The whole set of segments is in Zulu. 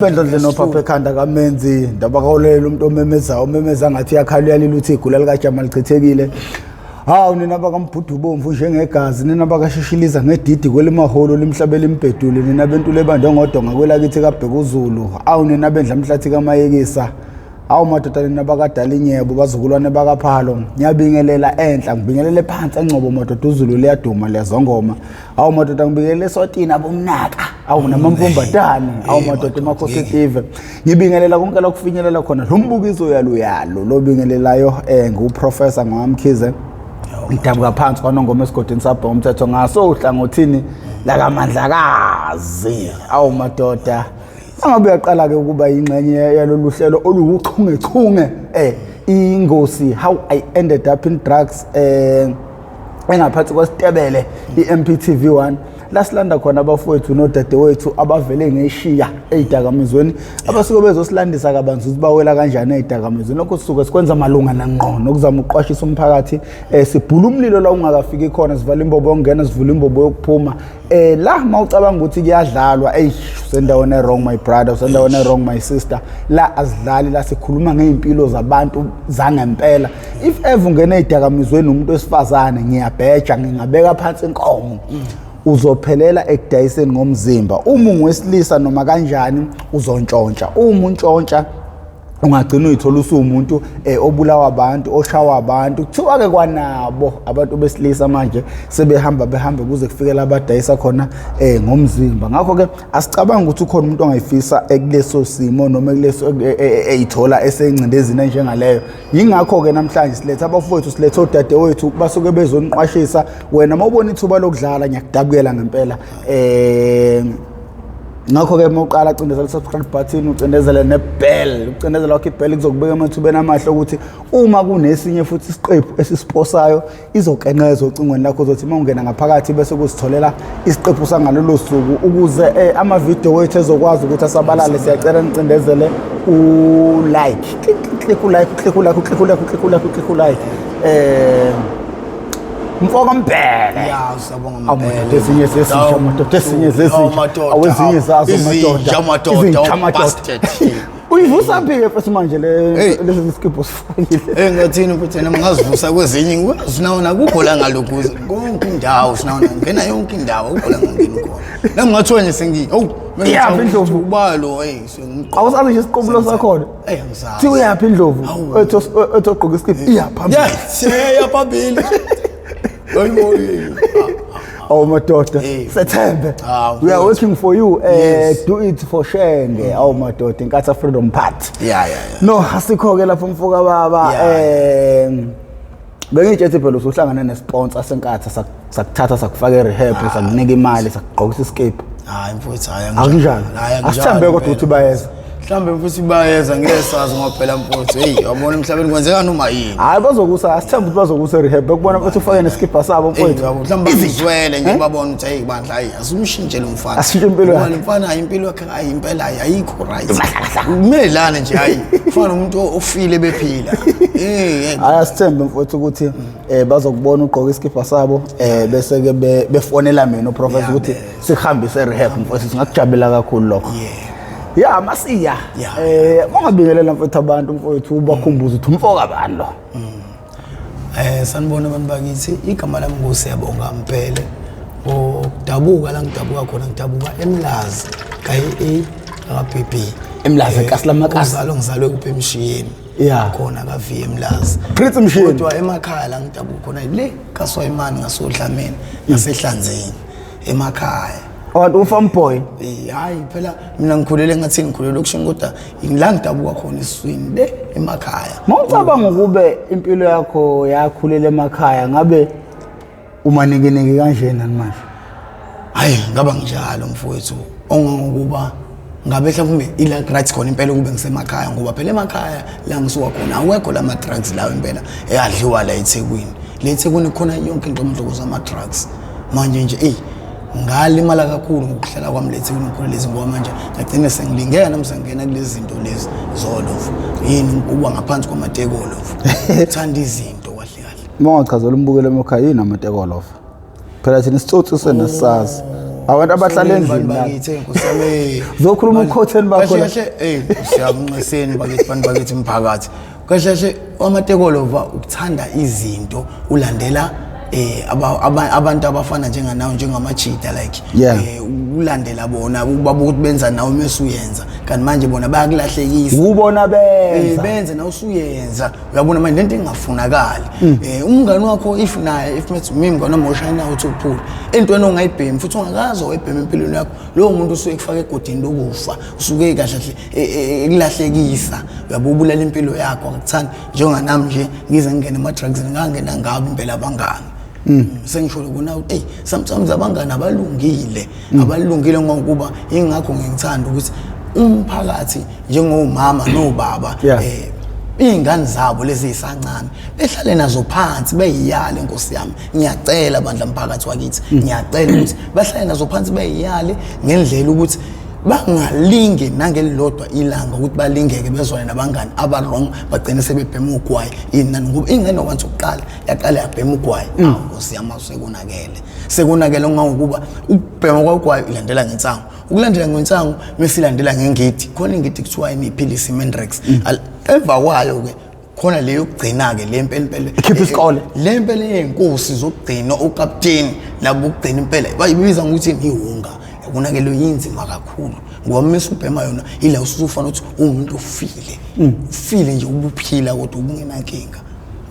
Bendlondle nophapha ekhanda kaMenzi ndaba kawulela umuntu omemezayo omemeza ngathi uyakhala uyalila uthi igula likajama lichithekile. Hawu nina bakambhudu ubomvu njengegazi, nina bakashishiliza ngedidi kwelimaholo limhlabela imbhedule, nina bentule ebandwe ngodonga kwelakithi kaBhekuzulu. Awu nina bendla mhlathi kaMayekisa. Awu madoda nina bakadala inyebo, bazukulwane bakaPhalo. Ngiyabingelela enhla, ngibingelele phansi eNgcobo madoda, uZulu liyaduma liyazongoma. Awu madoda, ngibingelele eSwatini abomnaka. Awu namamfumbatane. Awu madoda, emakhosi etive. Ngibingelela konke la kufinyelela khona lo mbukiso yaluyalo lobingelelayo nguProfessor Ngwamkhize. Ngidabuka phansi kwaNongoma esigodini sabha umthetho ngaso uhlangothini lakaMandlakazi. Awu madoda, angabe uyaqala ke ukuba ingxenye yalolu hlelo oluwuchungechunge ingosi How I Ended Up in Drugs, engaphansi kwesitebele i-MPTV1, la silanda khona abafowethu nodadewethu abavele ngeshiya ey'dakamizweni, abasuke bezosilandisa kabanzi ukuthi bawela kanjani ey'dakamizweni. Lokho sisuke sikwenza malunga nangqo nokuzama ukuqwashisa umphakathi, sibhula umlilo la ungakafiki khona, sivala imbobo yokungena, sivula imbobo yokuphuma. La mawucabanga ukuthi kuyadlalwa, eish, usendaweni e-wrong my brother, usendaweni e-wrong my sister. La asidlali, la sikhuluma ngey'mpilo zabantu zangempela. If ever ungena ey'dakamizweni umuntu wesifazane, ngiyabheja, ngingabeka phansi inkomo, uzophelela ekudayiseni ngomzimba. Uma ungowesilisa, noma kanjani uzontshontsha. Uma untshontsha, ungagcina uyithola usuwumuntu obulawa abantu, oshawa abantu. Kuthiwa-ke kwanabo abantu besilisa manje sebehamba behambe kuze kufike la badayisa khona ngomzimba. Ngakho-ke asicabanga ukuthi ukhona umuntu ongayifisa ekuleso simo noma ekuleso eyithola esengcindezini enjengaleyo. Yingakho-ke namhlanje siletha abafowethu, silethe odadewethu, basuke bezoniqwashisa. Wena uma ubona ithuba lokudlala, ngiyakudabukela ngempela. Ngakho-ke uma uqala, cindezela i-subscribe button, ucindezele ne-bell. Ucindezela wakho i-bell kuzokubeka emathubeni amahle ukuthi uma kunesinye futhi isiqephu esisiposayo, izokenqeza ocingweni lakho. Uzothi uma ungena ngaphakathi bese kuzitholela isiqephu sangalolo suku. Ukuze amavidiyo wethu ezokwazi ukuthi asabalale, siyacela nicindezele u-like, click click u-like, click u-like, click u-like, click u-like, click u-like. Mfoka Mbhele. Ya, siyabonga. Awu madoda, ezinye zezinja madoda, ezinye zezinja, awezinye zazo madoda. Madoda. Izinja madoda. Bastard. Uyivusa phi-ke mfethu manje le Hey. lesi sikibho sifakile? Eh, ngathini futhi nami ngazivusa kwezinye sinawona kukho la ngalokhu konke indawo, sinawona ngena yonke indawo, akukho la ngangeni khona. Nami ngathiwa nje sengi oh. Iyaphi indlovu? Ubalo hey sengimqoqa. Awusazi nje isiqubulo sakhona? Eh, angisazi. Thi uyaphi indlovu? Hawu. Ethi ethi ogqoka isikibho iya phambili. Yeah, siya phambili. Hayibo. Oh madoda, Hey. sethembe. Ah, We are working for you. Yes. Do it for Shenge. Awu madoda, Inkatha Freedom Party. Yeah. No, asikho ke lapho mfoka baba. Bengitshethi phela usuhlangana nesponsor seNkatha, sakuthatha sakufaka e-rehab, sakunika imali, sakugqokisa isikibho. Hayi mfowethu, hayi. Akunjalo? Hayi, akunjalo Asithembe kodwa impela. ukuthi bayeza. Mhlawumbe mfowethu bayeza, ngeke sazi ngoba phela mfowethu, hey, yabona emhlabeni kwenzeka noma yini. Hayi, bazokusa, asithembe ukuthi bazokusa e-rehab, bekubona ukuthi ufake nesikibha sabo Hey, mfowethu. yabo, mhlawumbe bazizwele nje, babone ukuthi hey bandla, hayi, asumshintshe lo mfana. Asishintshe impilo Ngoba yakhe. lo mfana, hayi, impilo yakhe, hayi, impela, hayi, ayikho right. Kumelana nje, hayi, ufana nomuntu ofile bephila. Eh. Hayi, asithembe mfowethu ukuthi bazokubona ugqoka isikibha sabo, bese ke befonela mina uprofessor ukuthi sihambise e-rehab mfowethu. Singakujabula kakhulu lokho. Ya masiya. Ungabingelela mfowethu abantu mfowethu, ubakhumbuze ukuthi umfoka bani lo. Sanibona abantu bakithi, igama lami nguSiyabonga Mphele. Ngokudabuka la ngidabuka khona, ngidabuka eMlazi, ka A ka BB. EMlazi, ekasi lamakasi. Uzalo ngizalwe kuphi eMshiyeni. Khona ka V eMlazi. Pretty Mshiyeni. Kodwa emakhaya la ngidabuka khona le kaSwayimani, ngasodlameni, ngasehlanzeni emakhaya. Abantu ufarm boy. Hayi phela mina ngikhulele, ngathi ngikhulele lokushini, kodwa la ngidabuka khona esiswini le emakhaya. Mawucabanga ukube impilo yakho yakhulela emakhaya, ngabe umanikiniki kanjena manje? Hayi, ngaba nginjalo mfowethu, ongangokuba ngabe mhlawumbe ila right khona impela ukube ngisemakhaya, ngoba phela emakhaya la ngisuka khona awekho la ma-drugs lawo impela eyadliwa la eThekwini. Le eThekwini khona yonke into, umhlobo zama-drugs. Manje nje eyi ngalimala kakhulu ngokuhlala kwami le eThekwini, ngikhule lezi, ngoba manje ngagcine sengilingeka nami sengingena kulezi zinto lezi zolovu, yini, ukuba ngaphansi kwamatekolovu, uthanda izinto kahle kahle. Uma ungachazela umbukelo emakhaya, yini amatekolofa? Phela thina isitsotsi senasisazi. Abantu abahlala Sorry, endlini bantu la. bakithi, nkosi yami. Uzokhuluma Manje, ukhotheni bakho kahle la. kahle, siyabunxeseni bakithi, bantu bakithi mphakathi. Kahle kahle amatekolova ukuthanda izinto ulandela abantu abafana njenganawo, njengamajita like ulandela bona, ukubabuka ukuthi benza nawe mase uyenza, kanti manje bona bayakulahlekisa. Ubona benza. Benze nawe usuyenza, uyabona manje lento engafunakali. Umngani wakho, if naye, if methi mina umngani wami oshayina uthi uphula entweni ongayibhemi futhi ongakaze wayibhema empilweni yakho, lowo muntu usuke kufaka egodini lokufa, usuke kahle kahle ekulahlekisa, uyabo, ubulala impilo yakho, akakuthandi. Njenganami nje ngize ngingene ema-drugs, ngangena ngabo impela abangani. Sengisho kona ukuthi hey, sometimes abangani abalungile, abalungile, ngokuba ingakho ngithanda ukuthi umphakathi njengomama nobaba iy'ngane zabo lezi ey'sancane behlale nazo phansi beyiyale. Nkosi yami, ngiyacela bandla mphakathi wakithi, ngiyacela ukuthi bahlale nazo phansi beyiyale ngendlela ukuthi bangalingi nangelilodwa ilanga ukuthi balingeke bezwane nabangani aba-wrong, bagcine sebebhema ugwayi, yini nani, ngoba ingane once ukuqala yaqala yabhema ugwayi, awu nkosi yami, sekonakele, sekonakele, ongangokuba ukubhema kwagwayi ilandela ngensangu, ukulandela ngensangu mesilandela ngengidi, khona ingidi kuthiwa yini, iphilisi i-Mandrax. Emva kwayo-ke khona le yokugcina-ke, le mpela impela. Ikhipha isikole. Le mpela yey'nkosi zokugcina, okapteni labo bokugcina impela, bayibiza ngokuthi iwunga. Yabona-ke leyo yinzima kakhulu, ngoba uma usubhema yona ila usufana ukuthi uwumuntu ofile, ufile nje, ubuphila kodwa ubungenankinga.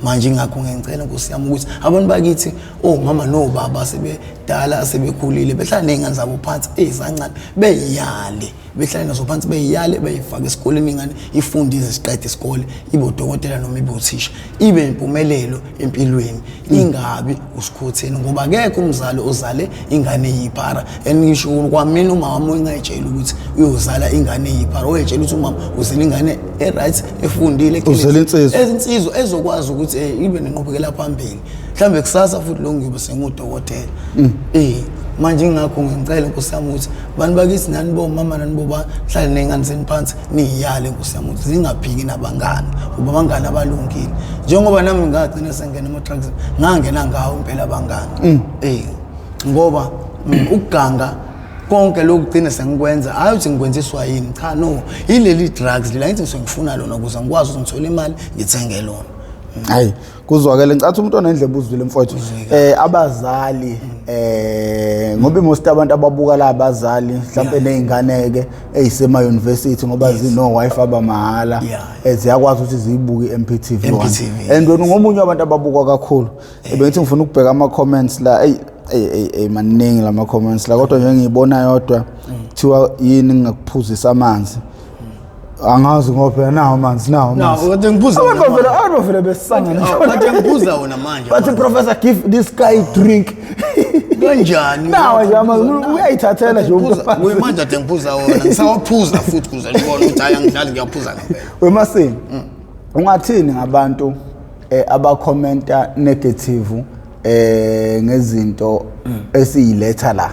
Manje ingakho ngiyangicela nkosi yami ukuthi abantu bakithi, omama nobaba sebedala, sebekhulile, behlala ney'ngane zabo phansi ey'sancane beyiyale, behlale nazo phansi beyiyale, beyifake esikoleni ingane, ifunde ize siqede isikole, ibe udokotela noma ibe uthisha, ibe impumelelo empilweni, ingabi usikhotheni, ngoba akekho umzali ozale ingane eyiphara. And ngisho kwamina umama wami engayitshela ukuthi uyozala ingane eyiphara, oyetshela ukuthi umama uzele ingane e-right, efundile. Uzele insizwa. Ezinsizwa ezokwazi ukuthi ibe nenqubekela phambili, mhlawumbe kusasa futhi lo ngiyobe sengudokotela. Manje ingakho ngicela nkosi yami ukuthi bantu bakithi, nani bomama nani boba, hlale ney'ngane zenu phansi niyiyale nkosi yami ukuthi zingaphiki nabangani, ngoba abangani abalungile. Njengoba nami ngagcina sengena ama-drugs, ngangena ngawo impela abangani, ngoba ukuganga konke lokhu gcine sengikwenza, hayi ukuthi ngikwenziswa yini, cha, no, yileli drugs lela ngithi ngisuke ngifuna lona ukuze ngikwazi ukuthi ngithole imali ngithenge lona. Hayi, kuzwakele, ngicathi umuntu onendlebe uzwile, mfowethu. Abazali, ngoba most abantu ababuka la abazali mhlambe nezingane ke ezisema university, ngoba zino wifi abamahala, ziyakwazi ukuthi ziyibuke i-MPTV 1. MPTV. And wena ungomunye wabantu ababukwa kakhulu. Bengithi ngifuna ukubheka ama comments la. Ey ey ey, ey, maningi lama comments la, kodwa nje ngiyibona yodwa, kuthiwa yini ngingakuphuzisa amanzi? Angazi, ngoba phela nawo amanzi, nawo No, amanzi. kade ngiphuza Abantu wona bavele manje. abantu bavele besangana. Oh, kade ngiphuza wona manje. Bathi, "Professor, give this guy drink." Kanjani? Nawa nje amanzi, uyayithathela nje umuntu amanzi. Kuyi manje ade ngiphuza wona, ngisawaphuza futhi kuze ngibone ukuthi hayi, angidlali, ngiyaphuza ngempela. Wemasini, ungathini ngabantu abakhomenta negative ngezinto esiyiletha la,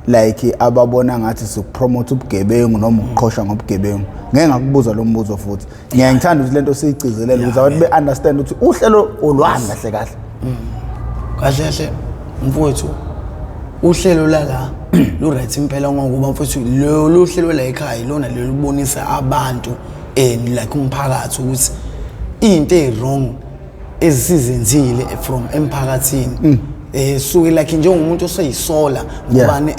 like ababona ngathi sikupromote ubugebengu noma ukuqhosha ngobugebengu? Ngeke ngakubuza lo mbuzo futhi, ngiyaye ngithanda ukuthi lento siyigcizelele ukuze abantu be-understand ukuthi uhlelo olwani kahle kahle. Kahle kahle mfowethu, uhlelo lala lu-right impela, ngokuba mfowethu lolu hlelo la ekhaya ilona lolu libonisa abantu and like umphakathi ukuthi into eyi-wrong ezisizenzile from emphakathini suke like njengomuntu oseyisola, ngobani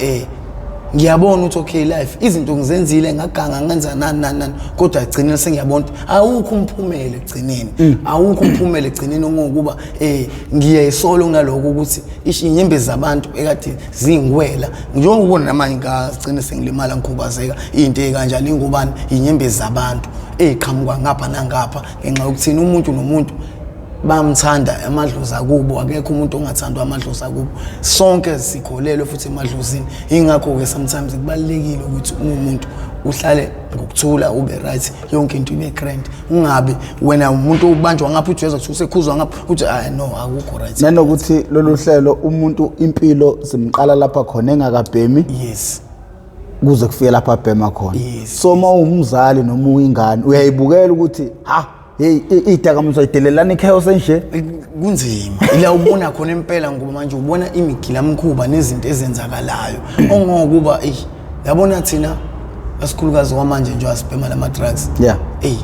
ngiyabona ukuthi okay, life izinto ngizenzile, ngaganga, ngenza nani nani nani, kodwa egcineni sengiyabona ukuthi awukho umphumela ekugcineni, awukho umphumela ekugcineni, ngokuba ngiyayisola kunalokho ukuthi inyembezi zabantu ekade zingiwela, njengoba ubona namanje ngagcina sengilimala, ngikhubazeka, into ey'kanjalo, ingobani inyembezi zabantu ey'qhamuka ngapha nangapha ngenxa yokuthini umuntu nomuntu bamthanda amadlozi akubo. Akekho umuntu ongathandwa amadlozi akubo, sonke sikholelwe futhi emadlozini. Ingakho-ke sometimes kubalulekile ukuthi umuntu uhlale ngokuthula, ube right, yonke into ibe grand, ungabi wena umuntu ubanjwa ngapha, uthi uyezwa kuthiwa usekhuzwa ngapha, uthi hayi no, akukho right. Nanokuthi lolu hlelo umuntu impilo simqala lapha khona engakabhemi kuze kufike lapha abhema khona. So uma uwumzali noma uyingane uyayibukela ukuthi ha Hey, idakamizwa idelelana ichaos enje. Kunzima ila ubona khona impela, ngoba manje ubona imigilamkhuba nezinto ezenzakalayo ongokuba eyi yabona thina asikhulukazi kwamanje nje asibhema lama drugs. Eyi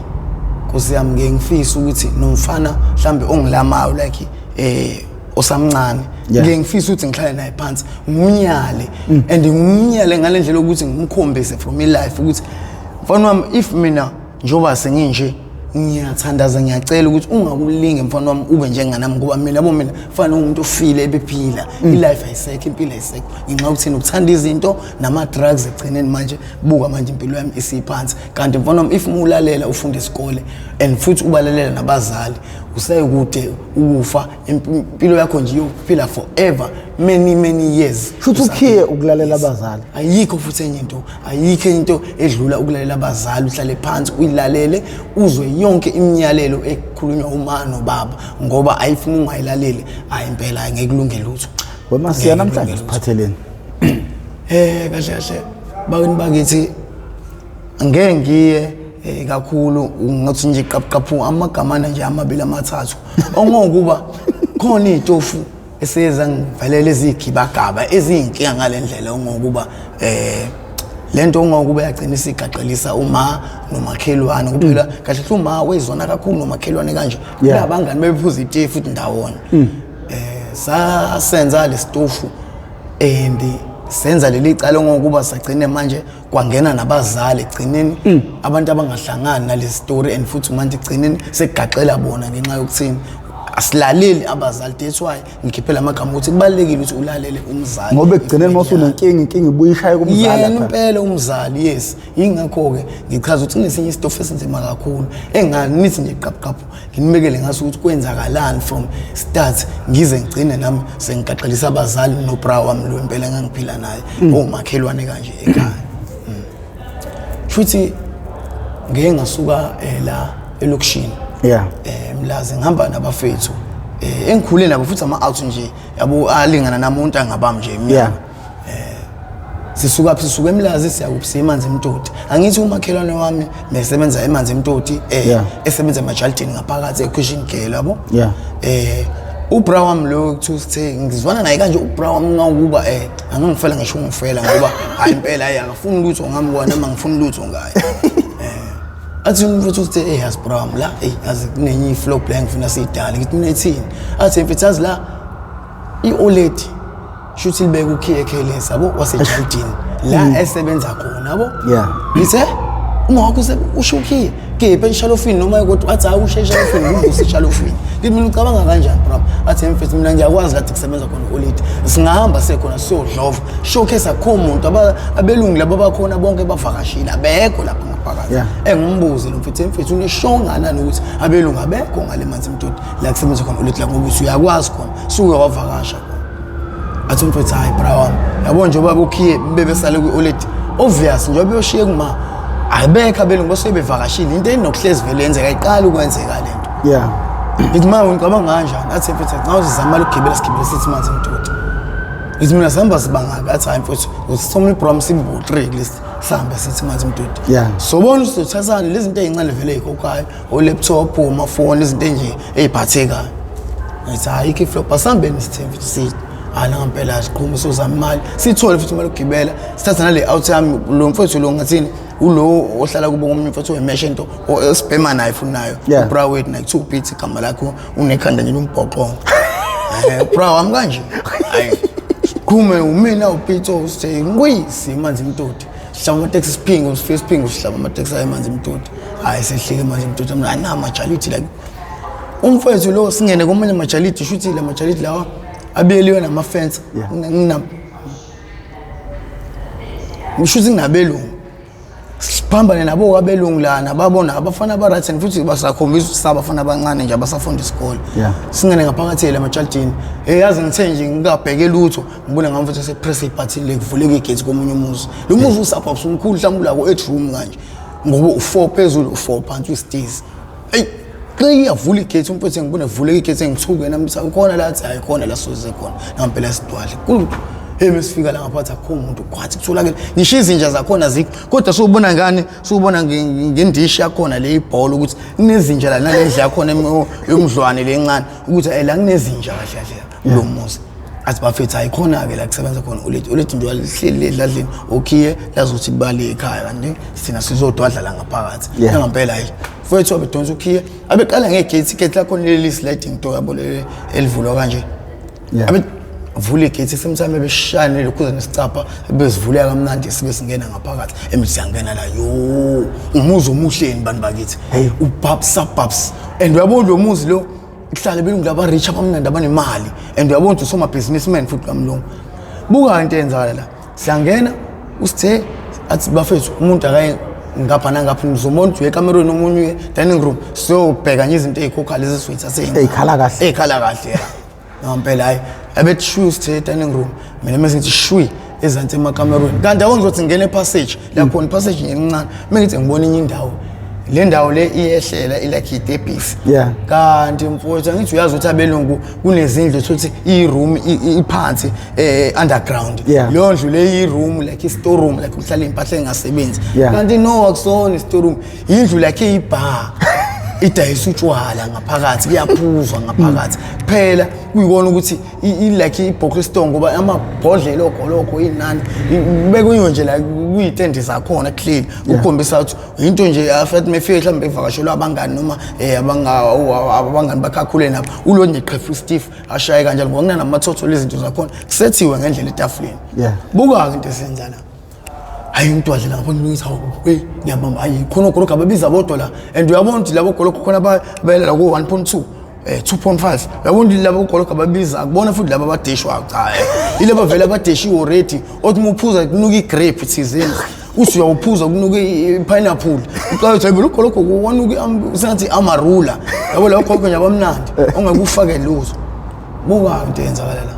Nkosi yami, ngeke ngifise ukuthi nomfana mhlambe ongilamayo like osamncane, ngeke ngifise ukuthi ngihlale naye phansi ngimnyale and ngimnyale ngale ndlela yokuthi ngimkhombise from i-life ukuthi mfana wami, if mina njengoba senginje ngiyathandaza, ngiyacela ukuthi ungakulinge mfana wami ube njenganami, ngoba mina yabo mina fana umuntu ofile ebephila i-life ayisekho, impilo ayisekho ngenxa yokuthini ukuthanda izinto nama-drugs. Ekugcineni manje buka manje impilo yami isiphansi. Kanti mfana wami, if ulalela ufunda isikole and futhi ubalalela nabazali, usekude ukufa, impilo yakho nje iyophila forever, many many years. Futhi ukhiye ukulalela abazali. Ayikho futhi enye into, ayikho enye into edlula ukulalela abazali. Uhlale phansi uyilalele, uzwe yonke imiyalelo ekhulunywa uma nobaba, ngoba ayifuna ungayilaleli, hayi impela ngeke kulunge lutho. Wemasiya, namhlanje siphatheleni? Kahle kahle bakini bakithi, ngeke ngiye kakhulu, ngathi nje qaphu amagamana nje amabili amathathu, ongokuba khona iy'tofu eseza ngivelele eziyigibagaba eziyinkinga ngale ndlela, ongokuba lento ongokuba yagcina isigaqelisa uma nomakhelwane kuphela. Kahle hle uma wezona kakhulu nomakhelwane kanje, abangani bebephuza itiye futhi ndawonye. Sasenza lesitofu and senza leli cala ngokuba sagcine manje kwangena nabazali egcineni, abantu abangahlangani nale story, and futhi manje egcineni sekugaxela bona ngenxa yokuthini asilaleli abazali. That's why ngikhiphela amagama ukuthi kubalulekile ukuthi ulalele umzali. Ngoba ekugcineni uma usunenkinga, inkinga ibuye ishaye kumzali. Yena lapha. Impela umzali, yes. Yingakho-ke ngichaza ukuthi kunesinye isitofu esinzima kakhulu enganithi nje qaphu nginibekele ngaso ukuthi kwenzakalani from start ngize ngigcine nami sengigaxelisa abazali nobra wami lo impela engangiphila naye, omakhelwane kanje ekhaya. Futhi ngeke ngasuka la elokishini, Mlazi, ngihamba nabafethu engikhule nabo futhi ama-out nje yabo, alingana namuntu angabami nje iminyaka. Sisuka phi? Sisuka eMlazi, siyakuphi? Siya eManzimtoti. Angithi umakhelwane wami mesebenza eManzimtoti, esebenza emajalidini ngaphakathi ekhwishini girl yabo. Ubra wami lo kuthiwa sithe ngizwana naye kanje, ubra wami ngawukuba angangifela ngisho ungifela, ngoba hayi impela hayi akafuni lutho ngami kwana noma ngifuni lutho ngaye. Athi umfethu uthe, "Hey yazi bra wami la, hey yazi kunenye iflop la engifuna siyidale." Ngithi mina, "Ithini?" Athi, "Mfethu yazi la i-oledi shuthi libeke ukhiye ekhelesi yabo wasejalidini la esebenza khona yabo." Ngithe, "Uma wakho usho ukhiye kephi, eshalofini noma?" Kodwa athi, "Hayi, usho eshalofini, uvuse eshalofini." Ngithi mina, "Ucabanga kanjani bro?" Athi, "Mfethu mina ngiyakwazi kade kusebenza khona u-oledi, singahamba siye khona siyodlova showcase, akukho muntu, abelungu laba bakhona bonke bavakashile, abekho lapha ngaphakathi." Engimbuze lo mfethu, "Mfethu, uneshonganani ukuthi abelungu abekho ngale Manzimtoti la kusebenza khona u-oledi la, ngoba uthi uyakwazi khona, suke wavakasha khona?" Athi umfethu, "Hayi bra wami, yabo njengoba bokhiye bebesale kwi-oledi, obvious njengoba beyoshiye kuma abekho abelungu, basuke bevakashile, into enokuhlezi vele yenzeka, ayiqali ukwenzeka le nto." Ngithi, "Mama, ngicabanga kanjani?" Athi, "Mfethu, nxa uzama ukugibela sigibele sithi Manzimtoti." Ngithi mina, "Sihamba sibangaki?" Athi, "Hayi mfethu, usithoma ibrom sibe u-three at least, sihambe sithi Manzimtoti." Sobona ukuthi sizothathani lezi zinto ey'ncane vele ey'khokhayo, o-laptop, omafoni, izinto enje ey'phathekayo. Ngithi, "Hayi, ikho iflop, asihambeni sithe mfethu sithi hayi nangampela siqhume sozama imali, sithole futhi imali yokugibela, sithatha nale out yami lo mfethu lo." Ngathini ulo ohlala kubo komunye umfethu oyimeshe into esibhema naye futhi nayo, ubra wethu naye, kuthiwa uPete igama lakho, unekhanda nje lombhoqongo, ubra wami kanje. Hayi qhume umina uPete usithe ngiyisi eManzimtoti, sihlaba amateksi, siphingo sifike siphingo sihlaba amateksi aye eManzimtoti. Hayi sehlike eManzimtoti, mina anamajaliti like umfethu lo, singene komunye amajaliti, shuthi la majaliti lawa abiyeliwe namafensi. Ngina ngisho ukuthi nginabelungu, siphambane nabo abelungu lana, babona abafana aba-right and futhi basakhombisa ukuthi sabafana abancane nje abasafunda isikole. Singene ngaphakathi la emajalidini, hey yazi ngithe nje ngingabheke lutho, ngibona ngami futhi sepress ibhathini lekuvuleka igate komunye umuzi. Lo muzi usapha usumkhulu, mhlawumbe ulako eight room kanje, ngoba u-four phezulu, u-four phansi, uyisitizi. Eyi xa iyavula igate umfethu, ngibona vuleka igate, ngithuke nami, ukhona la? Athi, "Hayi khona la, soze khona nangampela." Sidwale Hey, mesifika la ngaphathi akukho umuntu, kwathi kutholakele ngisho izinja zakhona zikho, kodwa siwubona ngani? Siwubona ngendishi yakhona le ibhola ukuthi kunezinja la, nalendlu yakhona yomdlwane lencane ukuthi la kunezinja kahle kahle kulo muzi. Athi bafethu ayikhona-ke la kusebenza khona ulethi, ulethi nje lihleli edladleni okhiye lazothi bale ekhaya, kanti thina sizodwadla la ngaphakathi. Nangampela hayi mfowethu abedonsa ukhiye, abeqala ngegate, igate lakhona leli sliding door yabo leli elivulwa kanje. Abe vula igate sometime ebeshaya nelokhuza nesicapha bezivuleka kamnandi, sibe singena ngaphakathi. Emithi siyangena la, yo, umuzi omuhleni bantu bakithi. Hey. Ubabs babs, and uyabona lo muzi lo kuhlale belungu laba rich abamnandi abanemali, and uyabona ukuthi usoma businessman futhi kamlungu. Buka into eyenzakala la, siyangena, usithe athi bafethu umuntu akaye ngapha nangapha, ngizomona ukuthi uye ekamerweni, omunye uye dining room, siyobheka nje izinto ey'khokha lezi esizithathe. Ey'khala kahle. Ey'khala kahle, ya. Ngampela hayi, abethi shwi usithe dining room, mina mase ngithi shwi ezansi emakamerweni, kanti yabo ngizothi ngingena epassage lakhona, ipassage nje encane, uma ngithi ngibona enye indawo, le ndawo le iyehlela ilike itepisi. Kanti mfowethu angithi uyazi ukuthi abelungu kunezindlu ukuthi i-room iphansi underground. Leyo ndlu le i-room like i-store room, like kuhlala iy'mpahla ey'ngasebenzi. Kanti no, akusona i-store room, yindlu like iyibar, idayisa utshwala ngaphakathi, kuyaphuzwa ngaphakathi phela. Kuyikona ukuthi like i-bottle store, ngoba amabhodlela ogolokho inani bekuyiwe nje la kuyitendi zakhona kuhleli, ukukhombisa ukuthi into nje afethi mefike mhlawumbe evakashelwa abangani noma abangani bakhe akhule nabo, ulo nje qhefu Steve ashaye kanjalo, ngoba kunanamathotho lezinto zakhona kusethiwe ngendlela etafuleni. Buka-ke into esenza la, hayi umuntu wadlela ngapha, ngithi hawu hey, ngiyabamba, hayi khona ogologo ababiza bodwa la, and uyabona ukuthi labo gologo khona abayelela ku 1.2 2.5, uyabona ukuthi labo gologo ababiza akubona futhi laba abadeshwa, cha, ilaba vele abadeshiwe already, othi uma uphuza kunuka igrape thizeni, uthi uyawuphuza kunuka i-pineapple, uqala uthi hayi lo gologo wanuka sengathi amarula, yabo labo gologo nje abamnandi ongeke ufake lutho. Buka into eyenzakala la,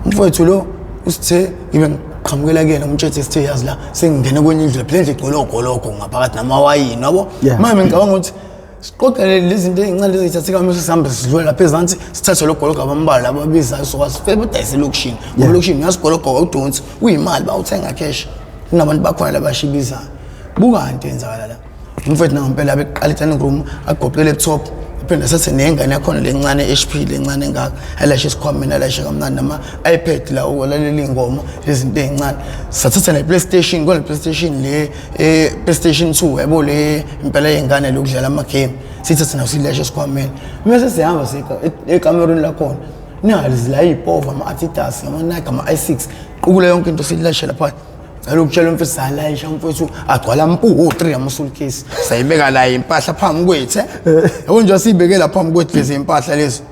umfowethu lo usithe ngibe ngiqhamukela kuyena, umtshethe sithe yazi la sengingene kwenye indlu, phela indlu igcwele ogologo ngaphakathi namawayini, yabo. Manje mina ngicabanga ukuthi siqoqele lezi zinto ey'ncane lezi ey'thatheka mase sihambe sidlule lapha ezansi, sithathe lo gologo abambalwa labo ababizayo, sokwazi sifike badayise elokishini, ngoba elokishini uyazi ugologo awudonsi, uyimali, bawuthenga cash, kunabantu bakhona labashibizayo. Buka into eyenzakala la, umfethu nangampela abeqala i-dining room, agoqe i-laptop, aphinde athathe nengane yakhona lencane HP lencane engaka, alashe esikhwameni, alashe kamnandi nama-iPad la ukulalela iy'ngoma, lezinto ey'ncane. Sathatha ne-PlayStation, kona PlayStation le PlayStation 2 yabo le impela yey'ngane lokudlala amagame, sithathe nayo siyilashe esikhwameni. Mese sihamba sika ekamerweni lakhona, nazi la iy'pova, ama-Adidas, ama-Nike, ama-i6, qukula yonke into siyilashe lapha. Cela ukutshela umfethu salayisha umfethu agcwala mpu 3 ama-suitcase, sayibeka la impahla phambi kwethu, yabo nje siyibeke la phambi kwethu lezi impahla lezi.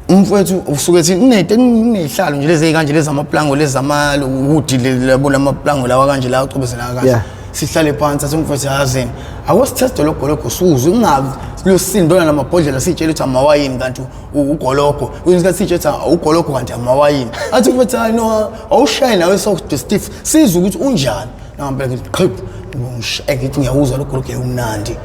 Umfowethu usuke ethi kuney'hlalo nje lezi ey'kanje lezi amaplango lezi amawudi labo lamaplango lawa kanje la acobezela kanje. Sihlale phansi, athi umfowethu yazini ake sitheste lo gologo suzwe, kungabi losindona namabhodlela siy'tshela ukuthi amawayini kanti ugologo, kwesinye isikhathi siy'tshela ukuthi ugologo kanti amawayini. Athi umfowethu hayi no, awushaye nawe soft stiff sizwe ukuthi unjani. Nangampela ngithi qhiphu, ngithi ngiyawuzwa lo gologo, umnandi,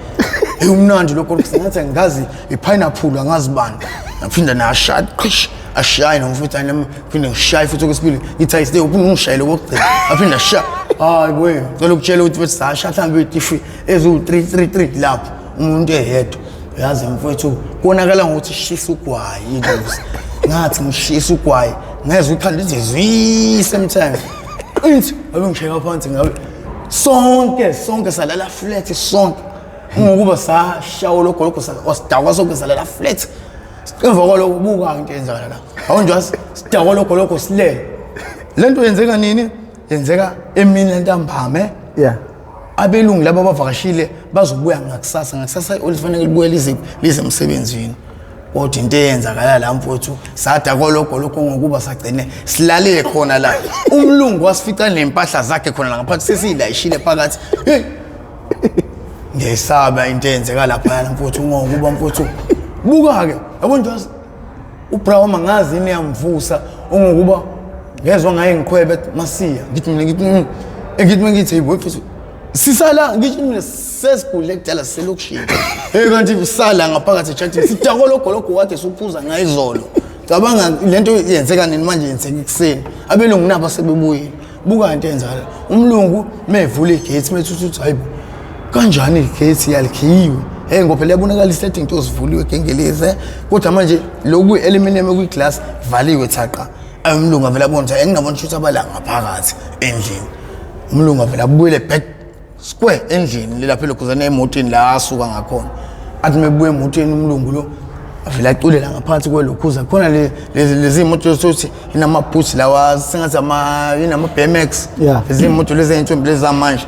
umnandi lo gologo, sengathi angazi i-pineapple angazi bani. Ngaphinda nashaya qhish, ashaye nomfuthu nami phinde ngishaye futhi okwesibili, ngithi hayi sile uphinde ungishayele okokugcina, aphinde ashaya. Hayi boy, ngicela ukutshela ukuthi futhi sasha mhlawumbe itifi eziwu-3 3 3 lapho umuntu eyedwa. Uyazi mfowethu konakala ngokuthi shisa ugwayi ingozi, ngathi ngishisa ugwayi ngezwe ikhanda lithi zwi same time, qinti ngabe ngishayeka phansi, ngabe sonke sonke salala flat sonke, ngokuba sashawa lo gologo wasidakwa sonke salala flat. Emva kwaloko buka into eyenzakala la, awunje sidakwa lo gologo silele. Le nto yenzeka nini? Yenzeka emini lentambame. Abelungu laba abavakashile bazobuya ngakusasa, ngakusasa olifanele libuye lize lize emsebenzini. Kodwa into eyenzakala la mfowethu, sadakwa lokho lokho ngokuba sagcine silale khona la, umlungu wasifica nempahla zakhe khona la ngaphansi sesiyilayishile phakathi. Hey, ngiyayisaba into eyenzeka laphayana mfowethu, ngokuba mfowethu buka-ke yabo nje ubrown angazi yini yamvusa, ungokuba ngezwa ngaye ngikhwebe masiya, ngithi mina ngithi ngithi mina ngithi hey boy mfethu sisala, ngithi mina sesigule kudala siselokishini, hey kanti sala ngaphakathi ejardini sidakwa logologo kade suphuza ngayizolo. Cabanga lento yenzeka nini manje, yenzeka ekuseni, abelungu nabo sebebuyile. Buka into eyenzakala, umlungu mevula igate methi uthi hayibo, kanjani igate yalikhiyiwe? Hey, ngoba phela yabonakala isetting into zivuliwe gengeleze, kodwa manje lokhu aluminium kwi-glass valiwe thaqa. Umlungu avela abona ukuthi enginabona ukuthi abala ngaphakathi endlini. Umlungu avela abuyele back square endlini lapho elokhuzana emotweni la asuka ngakhona. Athi mebuya emotweni umlungu lo, avela aculela ngaphansi kwelokhuza khona lezi moto sokuthi inamabhuthi lawa, sengathi ama inama BMX. Lezi moto lezi ey'ntombi lezi zamanje,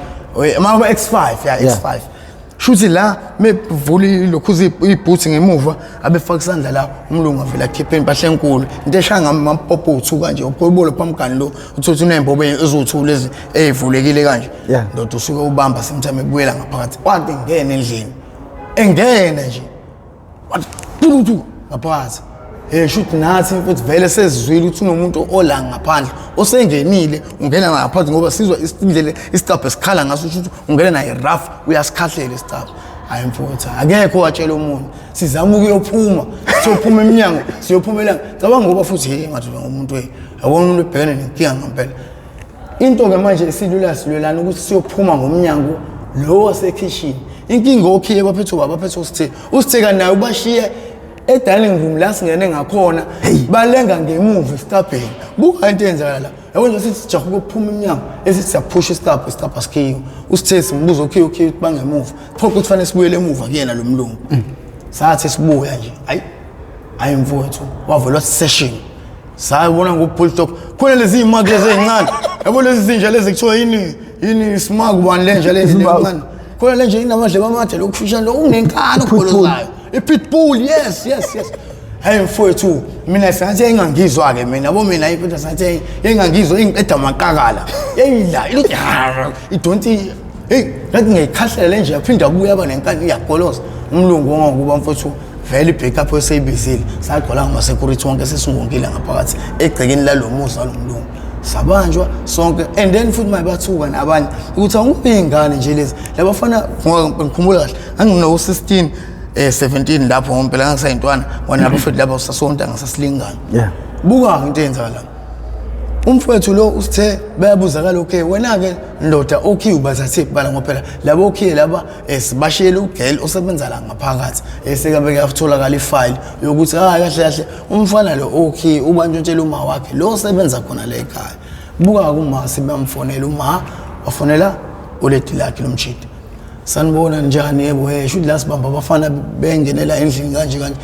ama X5 ya. X5 shuthi la mevula ilokhuza ibhuthi ngemuva, abefaka isandla la, umlungu avela akhiphe impahla enkulu, into eshaya ngamapopo uthu kanje, uphobolo phamgani lo, uthi unembobo eziwuthu lezi ey'vulekile kanje. Ndoda, usuke ubamba sometime ebuyela ngaphakathi, wathi ngena endlini, engena nje wathi tuluthu ngaphakathi. Shuthi nathi futhi vele sezizwile ukuthi unomuntu ola ngaphandle osengenile, ungena ngaphandle ngoba sizwa indlela isicabha esikhala ngaso, shuthi ungena naye rough, uyasikhahlela isicabha. Hayi mfowethu, akekho watshela omunye. Sizama ukuyophuma, siyophuma eminyango, siyophumela. Cabanga ngoba futhi hey, ngathi ngumuntu hey, yabona umuntu ebhekene nenkinga ngempela. Into-ke manje esilula, silwelana ukuthi siyophuma ngomnyango lo wasekhishini. Inkinga, okhiye baphethe ubaba, baphethe usithe, usitheka naye ubashiye e-dining room la singene ngakhona, balenga ngemuva esicabheni. Buka into eyenzakala la, yabo nje, sithi sijaha ukuphuma iminyango, esithi siyaphusha isicabha, isicabha sikhiwe. Usithe simbuza okhiye, okhiye ukuthi bangemuva, phoqa ukuthi fanele sibuyele emuva kuyena lo mlungu. Sathi sibuya nje, hayi hayi mfowethu, wavela session, sayibona ngo-bulldog khona lezi iy'maki lezi ey'ncane, yabo lezi zinja lezi kuthiwa yini yini, smug bani le nja le encane khona le nje inamadlebe amade lokufushane lo unenkani okugolozayo, i-pitbull. Yes, hey mfowethu, mina sengathi yayingangizwa-ke mina, yabo mina iphetha sengathi yayingangizwa, ingiqeda amaqakala, yayila ilothi idonsi. Heyi, ngathi ngiyayikhahlela le nje, yaphinda abuye aba nenkani, iyagoloza. Umlungu ongokuba mfowethu vele i-backup eseyibizile, sagcwala ngama-security wonke, sesingonkile ngaphakathi egcekeni lalo muzi walo mlungu, sabanjwa sonke. And then futhi maye bathuka nabanye ukuthi awungube iy'ngane nje lezi labafana. Ngikhumbula kahle, ngangino-16 17 lapho ngompela, ngangisayintwana wona lapho futhi lapho sasonta ngasasilingana. Buka into eyenzakala, umfowethu lo usithe bayabuzakala, okay wena-ke ndoda, okhiye ubathathe kubala ngoba phela labo okhiye laba sibashiyele ugirl osebenza la ngaphakathi, esekabe kuyatholakala ifayili yokuthi hayi kahle kahle umfana lo okhiye ubantshontshela uma wakhe lo osebenza khona la ekhaya. Buka kuma sebamfonela, uma wafonela uledi lakhe lomshidi, sanibona njani? Yebo, shuthi la sibamba abafana bengenela endlini kanje kanje.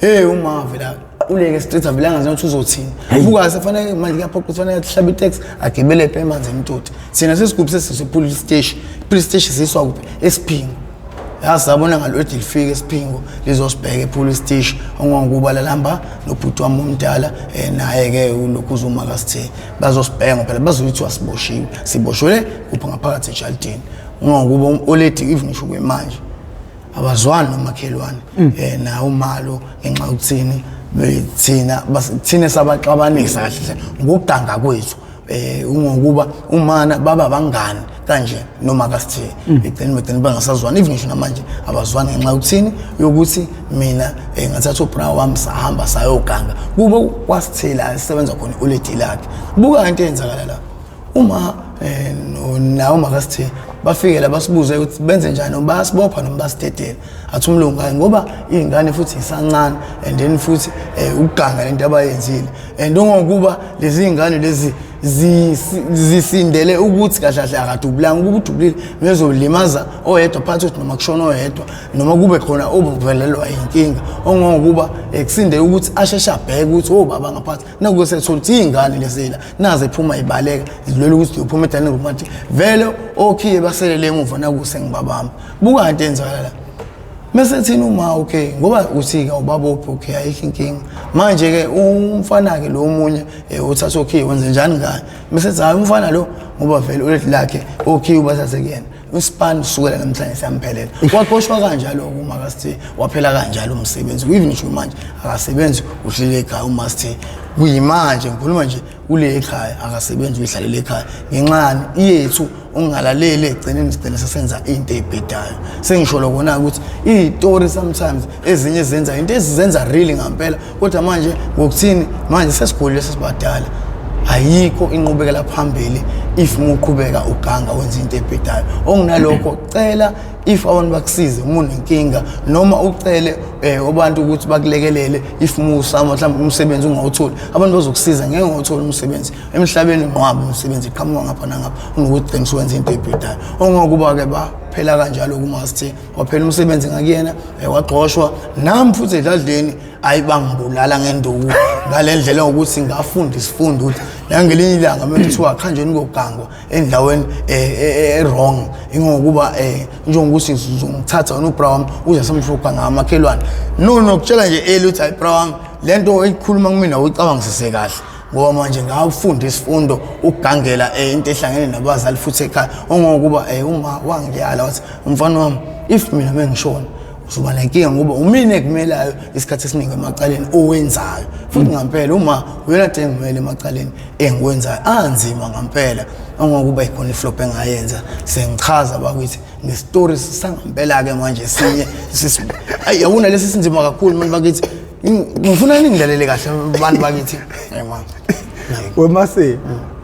Hey, uma vela uleke street, avele angazi ukuthi uzothini. Buka sefanele manje kuyaphoqa ukuthi fanele ahlabe itaxi, agibele phe emanzi emtoti. Thina sesigubhu sesise police station, police station siswa kuphi? Esiphingo. Yazi sabona ngalodi lifike esiphingo lizosibheka e-police station, ongokuba lalamba nobhuti wami omdala, naye-ke ulokhu uzuma kasithe bazosibheka ngoba phela bazoyithi wasiboshiwe, siboshwele kuphi? Ngaphakathi ejalidini. Ungokuba oledi even ngisho kwemanje abazwani nomakhelwane nawo umalo ngenxa yokuthini thina thina sabaxabanisa kahle kahle ngokuganga kwethu, ungokuba umana baba bangani kanje noma kasithe egcini begcini bangasazwani, even ngisho namanje abazwani ngenxa yokuthini, yokuthi mina ngathatha ubra wami sahamba sayoganga kube kwasithela sisebenza khona uledi lakhe. Buka into eyenzakala la, uma nawo makasithe bafike la basibuze ukuthi benze njani, noma bayasibopha noma basidedele. Athi umlungu hayi, ngoba iy'ngane futhi isancane, and then futhi ukuganga lento abayenzile, and ongokuba lezi y'ngane lezi zisindele ukuthi kahle kahle akadubulanga, ukuba udubulile bezolimaza oyedwa phakathi, ukuthi noma kushona oyedwa noma kube khona obuvelelwa inkinga, ongokuba kusinde ukuthi asheshe abheke ukuthi obaba ngaphathi nakuke sethola ukuthi iy'ngane lezila naze iphuma ibaleka zilwela ukuthi ziyophuma e-dining room, athi vele okhiye baselele emuva nakuse ngibabamba. Buka into eyenzakala la, mese thina uma okay ngoba uthi-ke awubabophi, okay ayikho inkinga. Manje-ke umfana-ke lo omunye uthatha okhiye wenze njani ngayo? Mese thi hayi umfana lo ngoba vele ulethi lakhe okhiye ubathathe kuyena. Isipani sukela namhlanje siyamphelela. Waxoshwa kanjalo uma kaSithe, waphela kanjalo umsebenzi. Even ngisho manje akasebenzi, uhlele ekhaya uMaster. Kuyimanje ngikhuluma nje ule ekhaya akasebenzi, uyihlalele ekhaya ngenxa yani yethu ungalaleli. Egcineni sigcine sesenza into ey'bhedayo. Sengisho lokona ukuthi iy'tori sometimes ezinye zenza into ezizenza really ngampela, kodwa manje ngokuthini manje sesikhulile, sesibadala, ayikho inqubekela phambili if muqhubeka uganga wenza into ebhedayo. Okunalokho cela if abantu bakusize uma unenkinga, noma ucele abantu ukuthi bakulekelele if musama mhlawumbe umsebenzi ungawutholi, abantu bazokusiza. Ngeke ungawutholi umsebenzi emhlabeni, nqwaba umsebenzi iqhamuka ngapha nangapha, unokuthi gcina usuwenza into ebhedayo. Ongokuba-ke baphela kanjalo kuMaster, waphela umsebenzi ngakuyena, waxoshwa. Nami futhi edladleni, ayi, bangibulala ngenduku ngale ndlela yokuthi ngafunda isifundo ukuthi nangelinye ilanga uma kuthiwa khanjeni kogangwa endaweni e-wrong, ingokuba njengokuthi ngizongithatha wena ubra wami uze semhlupha ngamakhelwane. No, nokutshela nje eli ukuthi hayi bra wami, le nto eyikhuluma kumina uyicabangisise kahle, ngoba manje ngafunda isifundo ukugangela into ehlangene nabazali futhi ekhaya. Ongokuba uma wangiyala wathi, "Umfana wami, if mina mengishona uzoba nenkinga, ngoba umina ekumelayo isikhathi esiningi emacaleni owenzayo." Futhi ngampela uma uyona nto engimele emacaleni engiwenzayo anzima ngampela. Ongokuba ikhona iflop engayenza, sengichaza bakithi ngestori sangampela-ke manje sinye. Ayi, yabona lesi sinzima kakhulu manje bakithi. Ngifuna ningilalele kahle bantu bakithi. Hey man. Wemase,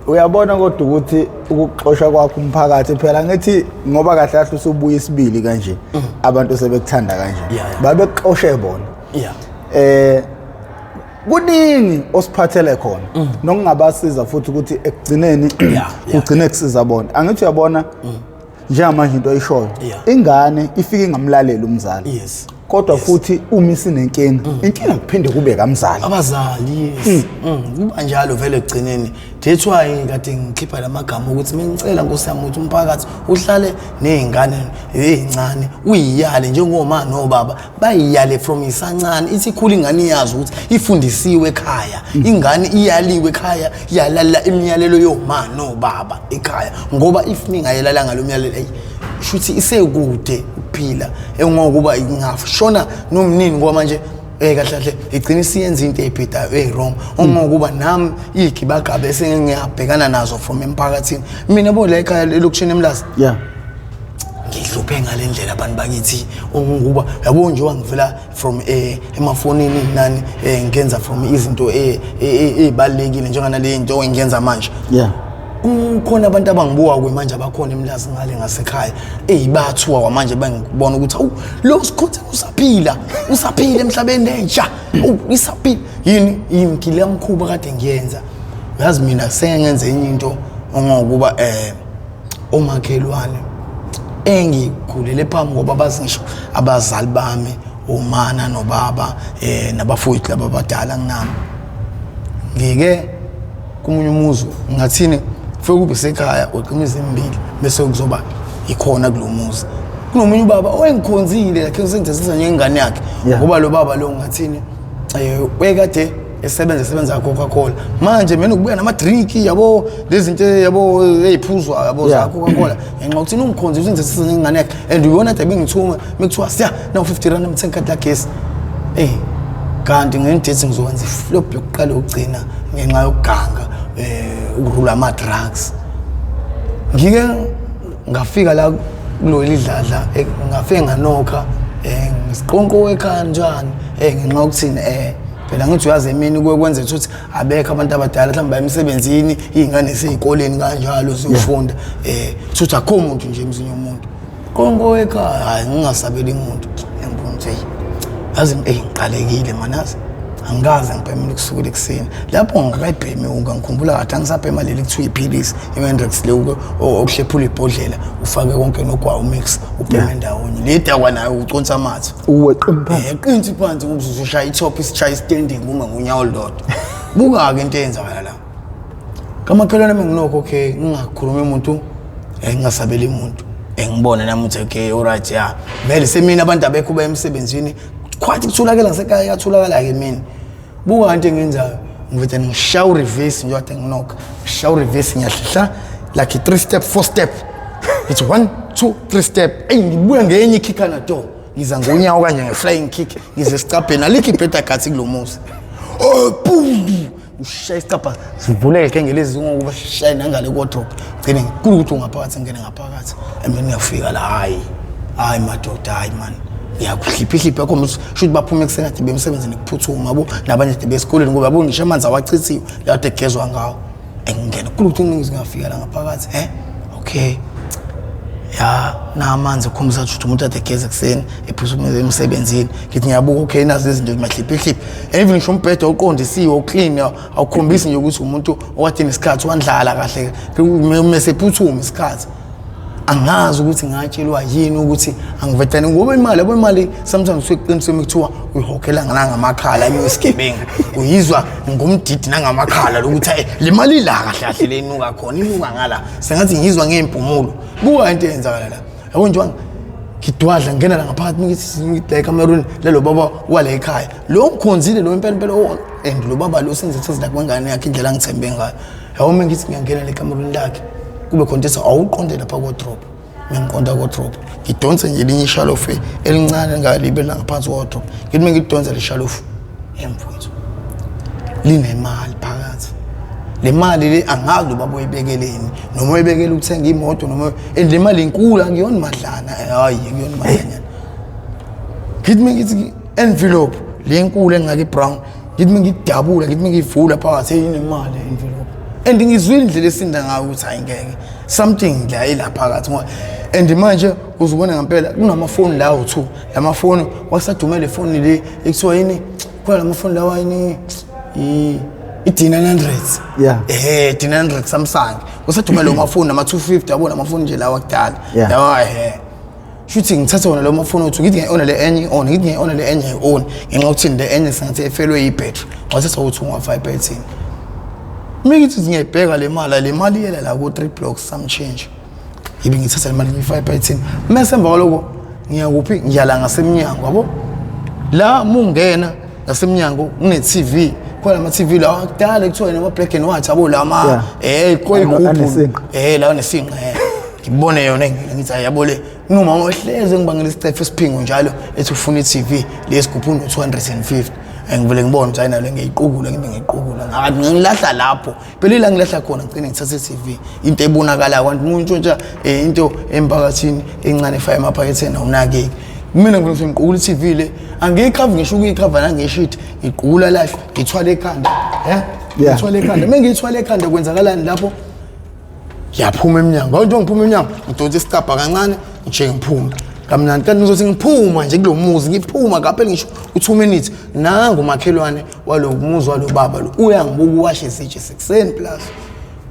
uyabona kodwa ukuthi ukuxoshwa kwakho umphakathi phela, ngithi ngoba kahle kahle usubuya isibili kanje, abantu sebekuthanda kanje, babekuxoshe bona. Kuningi osiphathele khona nokungabasiza futhi ukuthi ekugcineni kugcine kusiza bona. Angithi uyabona njengamanje into oyishoyo, ingane ifike ingamlaleli umzali, kodwa futhi uma isinenkinga, inkinga kuphinde kube kamzali. Abazali, yes. Kuba njalo vele ekugcineni. That's why kade ngikhipha lamagama ukuthi mengicela nkosi yami ukuthi umphakathi uhlale ney'ngane ey'ncane, uyiyale njengoma nobaba bayiyale from isancane. Ithi ikhula ingane iyazi ukuthi ifundisiwe ekhaya, ingane iyaliwe ekhaya, yalalela imiyalelo yoma nobaba ekhaya, ngoba if ningayilalanga lo myalelo, eyi, shuthi isekude ukuphila engokuba ingashona nomnini, ngoba manje kahle kahle igcina isiyenza into eyibhedayo, eyi-wrong. Ongokuba nami iy'gibagaba esengiyabhekana nazo from emphakathini mina bo la ekhaya elokishini eMlazi, ngihluphe ngale ndlela abantu bakithi. Okungukuba yabo nje ngivela from emafonini nani, ngenza from izinto ey'balulekile njenganale nto engiyenza manje. Kukhona abantu abangibuka kwemanje abakhona eMlazi ngale ngasekhaya, eyibathuka kwamanje bengibona ukuthi awu, lo Sikhotheni usaphila, usaphila emhlabeni entsha. Awu, isaphila yini yini mkhuba kade ngiyenza. Uyazi mina sengenze enye into ongokuba omakhelwane engikhulele phambi, ngoba bazi ngisho abazali bami, umana nobaba, nabafowethu laba abadala kunami. Ngike komunye umuzi, ngathini, kufike kube sekhaya uqima emibili bese kuzoba ikhona kulo muzi kunomunye ubaba owengikhonzile lakhe usengithethisa njengengane yakhe. Ngoba lo baba lo, ngathini, wekade esebenza, esebenza Coca-Cola. Manje mina ukubuya nama-drink yabo, lezi zinto yabo ey'phuzwayo yabo, za-Coca-Cola, ngenxa yokuthi ungikhonzile, usengithethisa njengengane yakhe, and uyona ade bengithuma mekuthiwa siya nawu 50 rand mthenga ikhadi lagesi. Kanti ngendithi ngizokwenza iflop yokuqala yokugcina ngenxa yokuganga, ukurula ama-drugs. Ngike ngafika la kulolu dladla, ngafike nganokha, ngisiqonqo ekhaya njani, ngenxa yokuthini, phela ngithi uyazi emini kuye kwenzeka ukuthi abekho abantu abadala, mhlawumbe baye emsebenzini, iy'ngane sey'koleni kanjalo ziyofunda, ukuthi akukho muntu nje emzini yomuntu. Qonqo ekhaya, hayi, ngingasabeli muntu. Ngibona ukuthi eyi, yazi, eyi, ngiqalekile manazi, angikaze ngibheme kusukela ekuseni lapho ngingakayibhemi unga ngikhumbula kahle angisabhema leli kuthiwa iphilisi i-Mandrax le okuhlephula ibhodlela ufake konke nogwayi umix ubheme ndawonye le dakwa nayo uconsa amathe. Uweqe phansi. Qinsi phansi ngoba uzoshaya i-top, isishaya i-standing uma ngonyawo olulodwa. Buka-ke into eyenzakala la kamakhelwane menginokho. Okay, ngingakhulumi umuntu, ngingasabeli umuntu, ngibone nami ukuthi okay, alright, ya, vele semini abantu abekho, baye emsebenzini, khwathi kutholakala ngasekhaya, kuyatholakala-ke mina. Buka into engiyenzayo, ngivele ngishaya ureverse nje, kade nginokha, ngishaya ureverse, ngiyahlehla like i-three step, four step. Ngithi 1 2 3 step. Ey, ngibuya ngenye ikick na door. Ngiza ngonyawo kanje nge-flying kick, ngize esicabheni, alikho ibheda gathi kulo muzi. Oh, boom! Ushaya isicabha sivuleke ngelezi ngokuba sishaye nangale wardrobe. Gcine ngikulu ukuthi ungaphakathi, ngene ngaphakathi. And then ngiyafika la, hayi. Hayi madoda, hayi man. Ngiyakuhliphihliphi yakho shuthi baphume ekuseni kade bemsebenzini kuphuthuma yabo, nabanye kade besikoleni ngoba yabo ngisho amanzi awachithiwe la kade kugezwa ngawo. Engingena kulu ukuthi ngingafika la ngaphakathi, eh okay. Ya, namanzi ukhombisa ukuthi umuntu ade egeza ekuseni ephuthuma emsebenzini. Ngithi ngiyabuka, okay, nazi izinto mahliphihliphi. Even ngisho umbhede uqondisiwe, uclean, awukhombisi nje ukuthi umuntu okade nesikhathi wandlala kahle mese ephuthuma isikhathi. Angazi ukuthi ngatshelwa yini ukuthi angivetane ngoba imali, yabo imali sometimes usuqiniswe kuthiwa uyihokhela nangamakhala isigebengu, uyizwa ngomdidi nangamakhala lokuthi hey, le mali la kahle kahle le inuka khona, inuka ngala, sengathi ngizwa ngempumulo. Buka into eyenzakala la, yabo nje ngidwadla ngena la ngaphakathi, ngithi la ekameruni lelo baba wala ekhaya lo ngikhonzile lo impela impela, and lo baba lo senze la kwengane yakhe indlela angithembe ngayo. Yabo uma ngithi ngiyangena le kameruni lakhe, kube khona into ethi awuqonde lapha wardrobe. Ngiqonda wardrobe, ngidonse nje elinye ishalofu elincane ngalibe la ngaphansi wardrobe. Ngithi uma ngidonse le shalofu, emfowethu, linemali phakathi. Le mali le angazi ubaba uyibekeleni noma uyibekele ukuthenga imoto noma, and le mali inkulu, akuyona madlana, hayi akuyona madlanyana. Ngithi mina ngithi envelope le nkulu engaka ibrown, ngithi mina ngidabula, ngithi mina ngivula phakathi, hey, inemali envelope. And ngizwile indlela esinda ngayo ukuthi hayi ngeke, something la ila phakathi ngoba, and manje uzubona ngempela kunamafoni la u2, lamafoni wasadumele ifoni le ekuthiwa yini, khona lamafoni lawa yini, i-D900. Eh, D900 Samsung usadumele amafoni nama 250, yabona amafoni nje lawa kudala lawa. Shuthi ngithatha wona lo mafoni uthi ngithi ngiyi-ona le enye i-on, ngithi ngiyi-ona le enye i-on, ngenxa yokuthi le enye sengathi efelwe ibhetri, wathatha ukuthi ungafaka ebhethini. Uma ngithi ngiyayibheka le mali, le mali iyela la ku-3 blocks some change. Ngibe ngithatha le mali ngiyifaka ebhethini, mese emva kwaloko ngiyakuphi, ngiyala ngasemnyango, yabo la mungena ngasemnyango kune-TV khona, ama-TV lawa kudala kuthiwa nama-black and white, yabo lama koyigubhu lawa nesinqa. Ngibone yona ngithi hayi, yabo le kunomama ohleze ngibangela isicefe esiphingo njalo ethi ufuna i-TV lesigubhu no-250. Ngivele ngibone ukuthi hayi nalo ngiyiqukula, ngibe ngiyiqukula ngathi ngilahla lapho phela, ila ngilahla khona ngigcine ngithathe i-TV, into ebonakalayo. Kanti umuntu untshontsha into emphakathini encane efaka emaphaketheni awunakeki. Mina ngifuna ukuthi ngiqukule i-TV le, angiyikhava ngisho ukuyikhava nangeshidi, ngiqukula lahle ngithwale ekhanda, ngithwale ekhanda. Uma ngiyithwale ekhanda kwenzakalani lapho? Ngiyaphuma emnyango, awu njengoba ngiphuma emnyango ngidonsa isicabha kancane nje ngiphume kamnandi. Kanti ngizothi ngiphuma nje kulo muzi, ngiphuma kaphela ngisho u-2 minutes, nangu umakhelwane walo muzi walo baba lo uyangibuka, uwashe izitsha sekuseni plus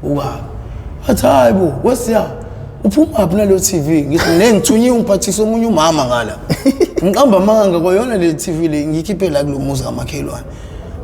ubaba, athi hayi bo wesiya, uphuma phi naleyo TV? Ngithi ne ngithunyiwe, ngiphathisa omunye umama ngala, ngiqamba amanga kwayona le TV le ngiyikhiphe la kulo muzi kamakhelwane.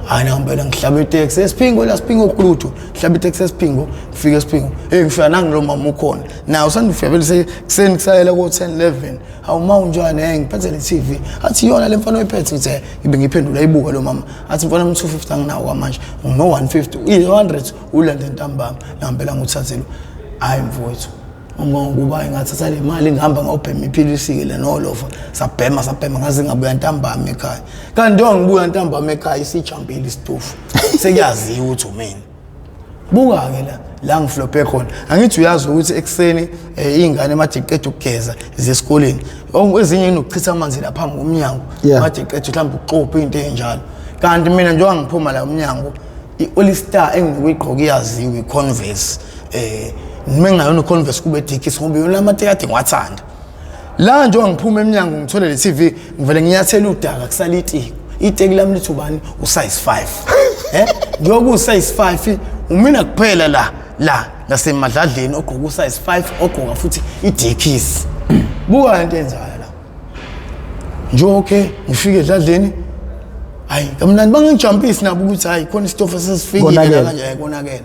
Hayi nampela ngihlaba iteksi esiphingo la, siphingo kulutho, ngihlaba iteksi esiphingo, ngifike esiphingo, hey, ngifika nangu lo mama ukhona nawe, usandufika vele sekuseni kusayela ko-10 11. Hawu ma, unjani? Ngiphethe le TV. Athi iyona le mfana oyiphethe? Ngithi ngibe ngiphendula ibuka lo mama, athi mfana 250 anginawo kwamanje, ngino-150, i-100 ulande ntambama. Nampela nguthathelo. Hayi mfowethu, ngokuba ngathatha le mali ngihamba ngawubhema iphilisi-ke le nolofa, sabhema sabhema ngaze ngabuya ntambama ekhaya. Kanti njengoba ngibuya ntambama ekhaya isijampile isitofu, sekuyaziwa ukuthi umina. Buka-ke la la ngiflophe khona. Angithi uyazi ukuthi ekuseni iy'ngane made iqeda ukugeza zesikoleni, ezinye inokuchitha amanzi la phambi komnyango, made iqeda mhlawumbe ukuxupha into ey'njalo. Kanti mina njengoba ngiphuma la umnyango, i-All Star engikuyigqoka iyaziwa, i-Converse, noma engayona i-Converse kube Dickies, ngoba iyona amateki ade ngiwathanda. La njengoba ngiphuma emnyango ngithole le TV, ngivele nginyathela udaka, kusala itiki. Iteki lami lithi ubani usize 5, njengoba usize 5 umina kuphela la la ngasemadladleni ogqoka usize 5, ogqoka futhi i-Dickies. Buka into enzakala la nje. Okay, ngifike edladleni, hayi kamnandi, bangijumpisi nabo ukuthi hayi khona isitofu sesifikile la kanje, konakele.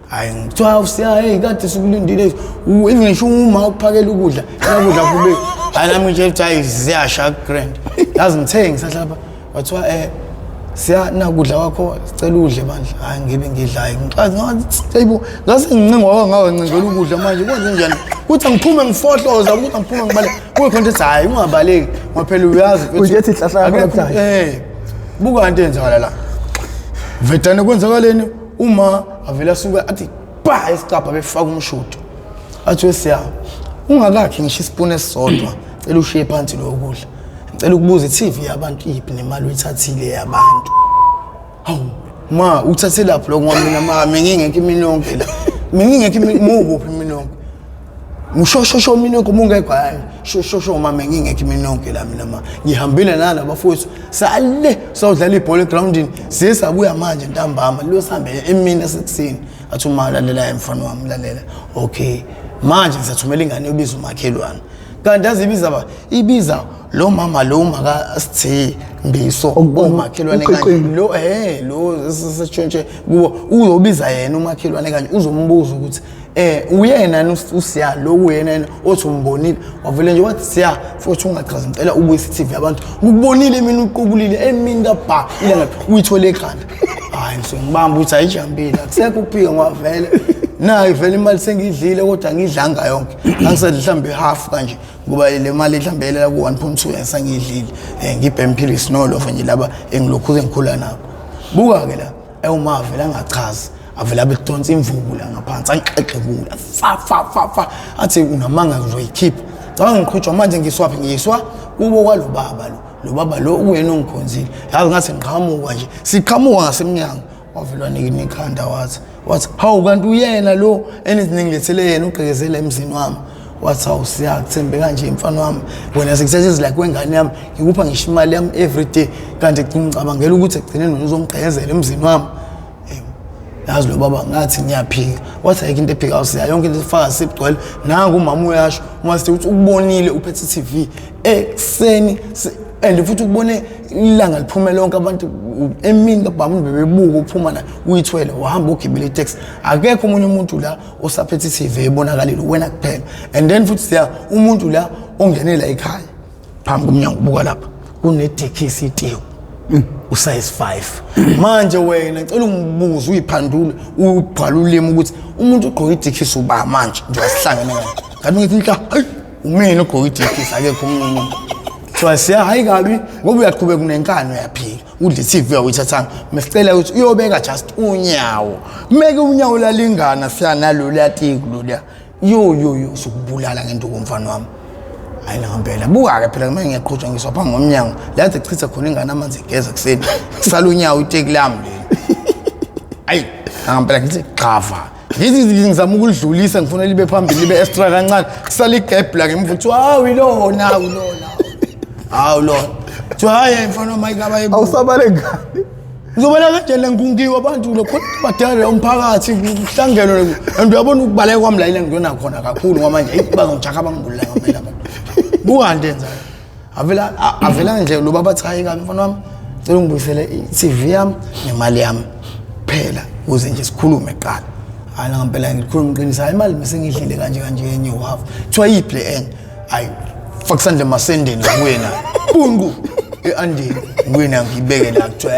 Hayi ngithiwa usiya, hey, kade sikulindile, even ngisho uma ukuphakela ukudla, ukudla kube hayi nami nje ukuthi hayi ziyasha grand. Yazi ngithe ngisahlala wathiwa Siya nakudla kwakho, sicela udle bandla. Hayi, ngibe ngidlayo, ngicathi hayibo, ngase ngincengwa ngawe, ngincengela ukudla manje, kwenze njani kuthi angiphume ngifohloza, ukuthi angiphume ngibale kuye khona, ukuthi hayi, ungabaleki ngoba phela uyazi mfethu. Ujethi ihlahla yakho Akekho- namhlanje. Buka into eyenzakala la vedane, kwenzakaleni uma avele asuka athi ba esicabha befaka umshudo, athi wesiya ungakakhi ngisho isipuni esisodwa, cela ushiye phansi lokho kudla, ngicela ukubuza i-TV yabantu iphi nemali oyithathile yabantu. Hawu ma, uthathe lapho lokho ngoba mina ma mengingekho imini yonke la, mengingekho imini, mukuphi imini yonke, ngushoshosho imini yonke uma ungekho, hayi shoshosho ma, mengingekho imini yonke la mina ma, ngihambile nala bafowethu sale sawudlala ibhola egrawundini, siye sabuya manje ntambama lo sihambe emini esekuseni. Athi uma, lalela mfana wami, lalela, okay, manje ngisathumela ingane yobiza umakhelwane, kanti azibiza ba ibiza lo mama lo maka Sithembiso Okubona umakhelwane kanje uqiqini. lo lo sesitshontshe kubo, uzobiza yena umakhelwane kanje, uzombuza ukuthi uyena yini uSiya lo, uyena yena othi umbonile, wavele nje wathi siya futhi ungachazi, ngicela ubuyise i-TV yabantu, ngikubonile mina uqubulile emini kabha ilanga uyithole ekhanda. Hayi, ngisuke ngibamba ukuthi ayijambile, akusekho ukuphika ngoba vele nayo vele imali sengiyidlile, kodwa angiyidlanga yonke, angisadli mhlawumbe half kanje ngoba le mali mhlawumbe yelela ku-1.2 esangiyidlile, ngibhema iphilisi nolofa nje laba engilokhu ngikhula nabo. Buka-ke la ewuma avele angachazi, avele abe kudonsa imvubu la ngaphansi, angixexebula fa fa fa fa, athi unamanga, ngizoyikhipha. Cabanga ngiqhutshwa manje, ngiswaphi? Ngiswa kubo kwalo baba lo, lo baba lo uyena ongikhonzile, yazi ngathi ngiqhamuka nje, siqhamuka ngasemnyango, wavele wanikina ikhanda, wathi hawu, kanti uyena lo enithi ningilethele yena ugqekezele emzini wami. Wathi hawu, siyakuthembe kanje mfana wami, wena sekuthatha like kwengane yami, ngikupha ngisho imali yami every day, kanti ngicabangela ukuthi ekugcineni wena uzongigqekezela emzini wami. Yazi lo baba ngathi ngiyaphika, wathi ayikho into ephikayo siya, yonke into ifaka sibugcwele, nangu umama uyasho uma sithi ukuthi ukubonile uphethe i-TV ekuseni and futhi ukubone ilanga liphume lonke, abantu emini kabhamu bebebuka uphuma la uyithwele wahamba ugibela itaxi, akekho omunye umuntu la osaphethe i-TV ebonakalile, wena kuphela. And then futhi siya umuntu la ongenela ekhaya phambi komnyango, buka lapha kunetekisi iteku usize 5. Manje wena ngicela ungibuze, uyiphandule, ubhala ulimi ukuthi umuntu ugqoke idikisi uba manje nje wasihlangene kanje, kanti ngithi nhla, hayi, umina ugqoke idikisi, akekho omunye umuntu. Kuthiwa siya, hayi kabi ngoba uyaqhubeka unenkani, uyaphika udle i-TV awuyithathanga, mesicela ukuthi uyobeka just unyawo, meke unyawo lalingana siya naloluya tiku loluya, yo yo yo, sukubulala ngenduku mfana wami. Hayi ngempela, buka-ke phela uma ngiyaqhutshwa ngiswa phambi komnyango la kade kuchitha khona ingane amanzi igeza kuseni, kusala unyawo iteki lami leli. Ayi ngempela, ngithi qhava, ngithi ngizama ukulidlulisa, ngifuna libe phambili, libe extra kancane, kusala igap la ngemuva, kuthiwa hawu ilona, hawu ilona, hawu lona, kuthiwa hayi mfana wami, ayikabayibuka. Awusabale ngani? Ngizobona kanjani la, ngikungiwe abantu lo khona badala umphakathi kuhlangenwe, and uyabona ukubaleka kwami la ile ngiyona khona kakhulu ngoba manje eyi bazongijaka, bangibulala ngempela abantu. Buka nto enzayo, avela avela nje lo baba athi hayi kabi mfana wami, cela ungibuyisele i-TV yami nemali yami phela ukuze nje sikhulume kuqala. Hayi ngempela, ngikhuluma iqiniso, hayi imali bese ngidlile kanje kanje, enye uhalf, kuthiwa yiphi le enye? Hayi, faka isandla emasendeni, ngibuye nayo bungu e-andini, ngibuye nayo ngiyibeke la, kuthiwa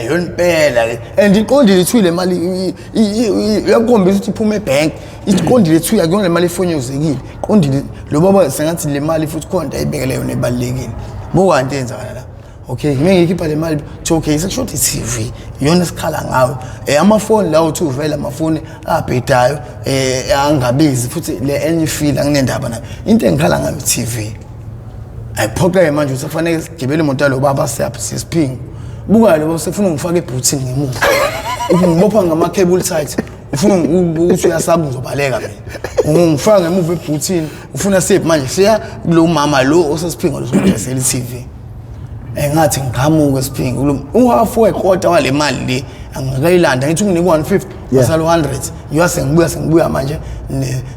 yona impela le and iqondile ithiwe le mali iyakukhombisa ukuthi iphume ebhenki, iqondile ithiwe, akuyona le mali efonyozekile, iqondile. Lo baba sengathi le mali futhi khona into ayibekele yona ebalulekile. Buka into eyenzakala la. Okay, ngeke ngikhipha le mali, kuthiwa okay, sekushoda i-TV, iyona esikhala ngayo, amafoni lawo uthi uvele amafoni abhedayo, angabizi futhi le enye ifile, anginendaba nayo, into engikhala ngayo i-TV. Ayiphoqeke manje ukuthi kufanele sigibele imoto yalo baba, siyaphi? Sisiphingo. Buka lo sefuna ungifake ebhuthini ngemuva, ungibopha ngama-cable tight, ufuna ukuthi uyasaba ngizobaleka mina, ungifaka ngemuva ebhuthini, ufuna siphi manje? Siya kulo mama lo osesiphingo lozodayisela i-TV. Engathi ngiqhamuke esiphingo kulo uhafu wekota wale mali le angikayilanda, ngithi unginike 150, wasala 100, ngiyoba sengibuya manje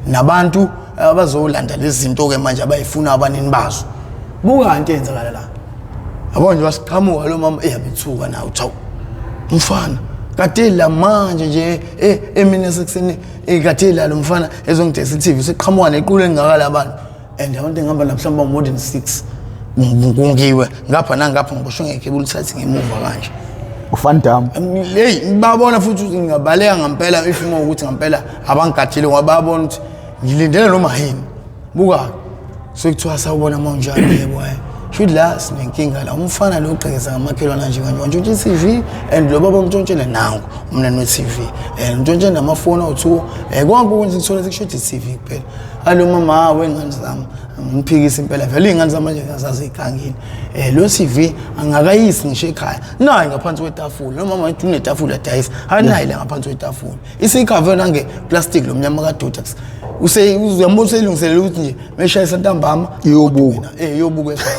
nabantu abazolanda lezi zinto-ke manje abayifuna abanini bazo. Buka into eyenzakala la, yabo nje wasiqhamuka lo mama eyabethuka nawe, uthi hawu mfana, kade la manje nje emini esekuseni, kade la lo mfana ezongidayisa i-TV, seqhamuka nequlu elingaka labantu, and abantu engihamba nabo mhlawumbe more than 6, ngiwe ngapha nangapha, ngiboshwe ngecable tight ngemuva kanje. Ufan Dam. Hey, babona futhi ukuthi ngingabaleka ngampela if uma ukuthi ngampela abangigadile, ngoba bayabona ukuthi ngilindele noma yini. Buka, sekuthiwa sawubona mawunjani, yebo, shuthi la sinenkinga la, umfana lo ugqekeza ngamakhelwane nje kanje, wantshontsha i-TV and lo baba umtshontshele nangu umnani we-TV and umtshontshele namafoni awu-two, konke ukwenza kuthola sekushoda i-TV kuphela. Alo mama wey'ngane zami, ngiphikisa impela vele iy'ngane zami manje zazigangile, lo TV angakayisi ngisho ekhaya, nayi ngaphansi kwetafula. Lo mama ngithi unetafula adayisa, anayi la ngaphansi kwetafula, isikhave nange-plastic lo mnyama kadoda. Uyambona useyilungiselela ukuthi nje meshayisa ntambama Iyobukwa. Iyobukwa ekhaya.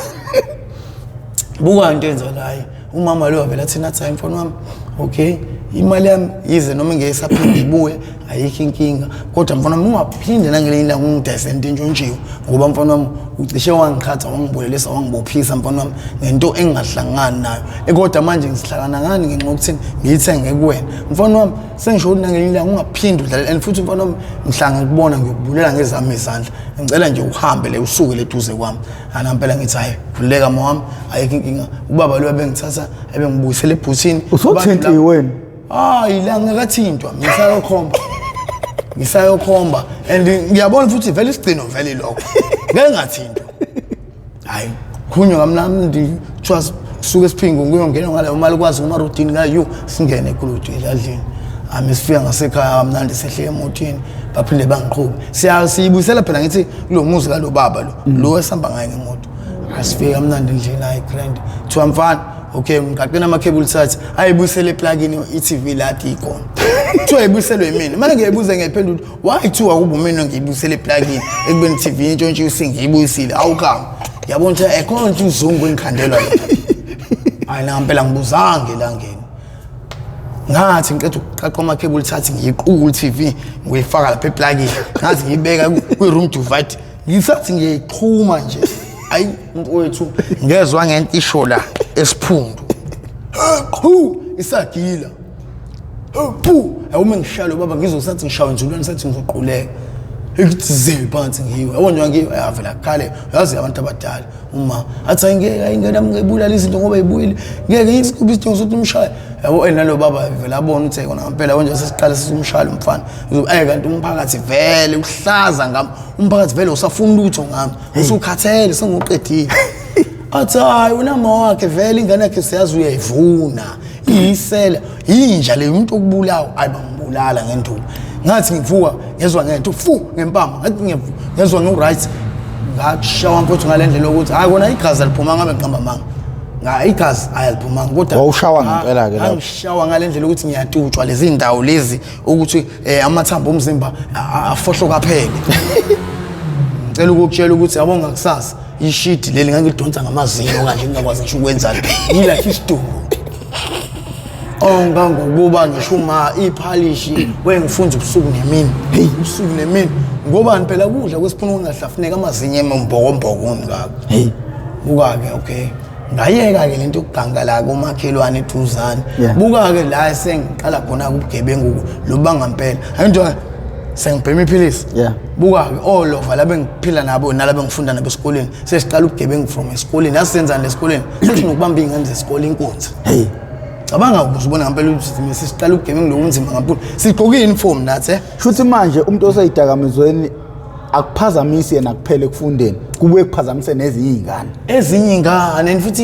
Buka into eyenzakalayo, umama lo wavela athina, athi, "Hayi mfana wami, okay, imali yami yize noma ingeke isaphinde ibuye, ayikho inkinga, kodwa mfana wami ungaphinde nangelinye ilanga ungidayise into entshontshiwe, ngoba mfana wami ucishe wangiqhatha, wangibulelisa, wangibophisa mfana wami ngento engingahlangani nayo. Kodwa manje ngihlangana ngani ngenxa yokuthini ngiyithenge kuwena mfana wami. Sengisho ukuthi nangelinye ilanga ungaphinde udlale, and futhi mfana wami mhla ngikubona ngiyokubulela ngezami izandla. Ngicela nje uhambe le, usuke le duze kwami." Anampela ngithi, "Hayi, khululeka ma wami, ayikho inkinga." Ubaba lo ebengithatha ebengibuyisela ebhuthini. Usuthintiwe wena? Hayi, la ngakathintwa, ngisayokhomba, ngisayokhomba, and ngiyabona futhi vele isigcino vele lokho, ngeke ngathintwa. Hayi, khunywa kamnandi, kuthiwa suke esiphingo kuyongena ngale mali kwazi kumarudini kayu, singene ekuludi edladleni. Ami sifika ngasekhaya kamnandi, sehle emotini, baphinde bangiqhube. Siyibuyisela phela ngithi kulo muzi kalo baba lo lo esihamba ngaye ngemoto. Asifike kamnandi endlini, hayi grand, kuthiwa mfana, okay, ngigaqina ama-cable thathi, ayibuyisele eplakini i-TV lati ikhona. Kuthiwa ibuyiselwe yimina. Manje ngiyayibuza, ngiyayiphendula, why kuthiwa kuba umina ngiyibuyisele eplakini ekubeni i-TV intshontshe usengiyibuyisile? Awukama yabona ukuthi ekhona nje uzungu engikhandelwa yona. Hayi, nampela ngibuzanga elangeni, ngathi ngiqeda ukuqaqa ama-cable thathi, ngiyiqukula i-TV, ngiyifaka lapha eplakini, ngathi ngiyibeka kwi-room divide, ngisathi ngiyayixhuma nje, ayi mfowethu, ngezwa ngento isho la esiphundu, qhu, isagila pu. Awume ngishaya lo baba, ngizosathi ngishawa enzulweni, sathi ngizoquleka, ekuthi ze phansi ngiwe, yabo nje ngiwe, avela khale. Yazi abantu abadala, uma athi ayingeke, ayingeke ngibulala izinto ngoba ibuyile, ngeke isikuphi isidingo sokuthi umshaye, yabo. Nalo baba vele abona ukuthi kona ngempela konje sesiqala sisumshaya umfana, kanti umphakathi vele uhlaza ngami, umphakathi vele usafuna lutho ngami, usukhathele, sengiqedile. Athi hayi, unama wakhe vele ingane yakhe siyazi uyayivuna, iyisela, yinja le, umuntu okubulawa. Hayi, bangibulala ngenduku. Ngathi ngivuka ngezwa ngento fu ngempama, ngathi ngezwa ngi-right, ngashawa mfowethu ngale ndlela yokuthi hayi kona igazi aliphumanga, ngabe ngiqamba amanga. Nga igazi ayaliphumanga, kodwa Wawushawa ngempela-ke lapho. Ngangishawa ngale ndlela ukuthi ngiyatutshwa lezi ndawo lezi, ukuthi amathambo omzimba afohloka phele. Ngicela ukukutshela ukuthi yabo ngakusasa ishidi leli ngangilidonsa ngamazinyo kanje, ngingakwazi ngisho ukwenzani, ngilakhe isidumbu ongangokuba ngisho uma iphalishi wengifunza ubusuku nemini. Hey, ubusuku nemini, ngobani phela kudla kwesiphuna kungahlafuneka amazinyo embokomboko ngako. Hey. Buka-ke, okay, ngayeka-ke lento yokuganga la komakhelwane eduzane. Buka-ke la esengiqala khona-ke ubugebengu lobu bangampela, ayinto sengibhema iphilisi. Buka-ke olova la bengiphila nabo nala bengifunda nabo esikoleni, sesiqala ubugebengu from esikoleni. Yasenzani lesikoleni? Sethi nokubamba iy'ngane zesikole inkunzi. Hey. Cabanga ukuze ubone ngempela ukuthi thina sesiqala ubugebengu lobunzima kakhulu, sigqoke i-uniform nathi. Shuthi manje umuntu oseyidakamizweni akuphazamisi yena kuphela ekufundeni, kubuye kuphazamise nezinye iy'ngane. Ezinye iy'ngane, and futhi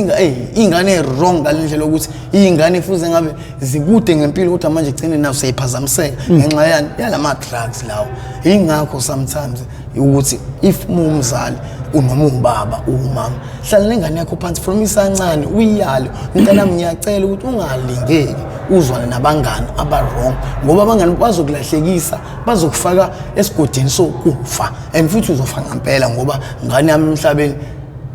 iy'ngane wrong ngale ndlela yokuthi iy'ngane fuze ngabe zikude ngempilo, kodwa manje gcine nazo seyiphazamiseka ngenxa yani yalama drugs lawo. Yingakho sometimes ukuthi if umzali unoma ungubaba umama, hlala nengane yakho phansi from isancane, uyiyale, mntanami ngiyacela ukuthi ungalingeki uzwane nabangani aba-wrong, ngoba abangani bazokulahlekisa, bazokufaka esigodini sokufa, and futhi uzofa ngempela, ngoba ngane yami emhlabeni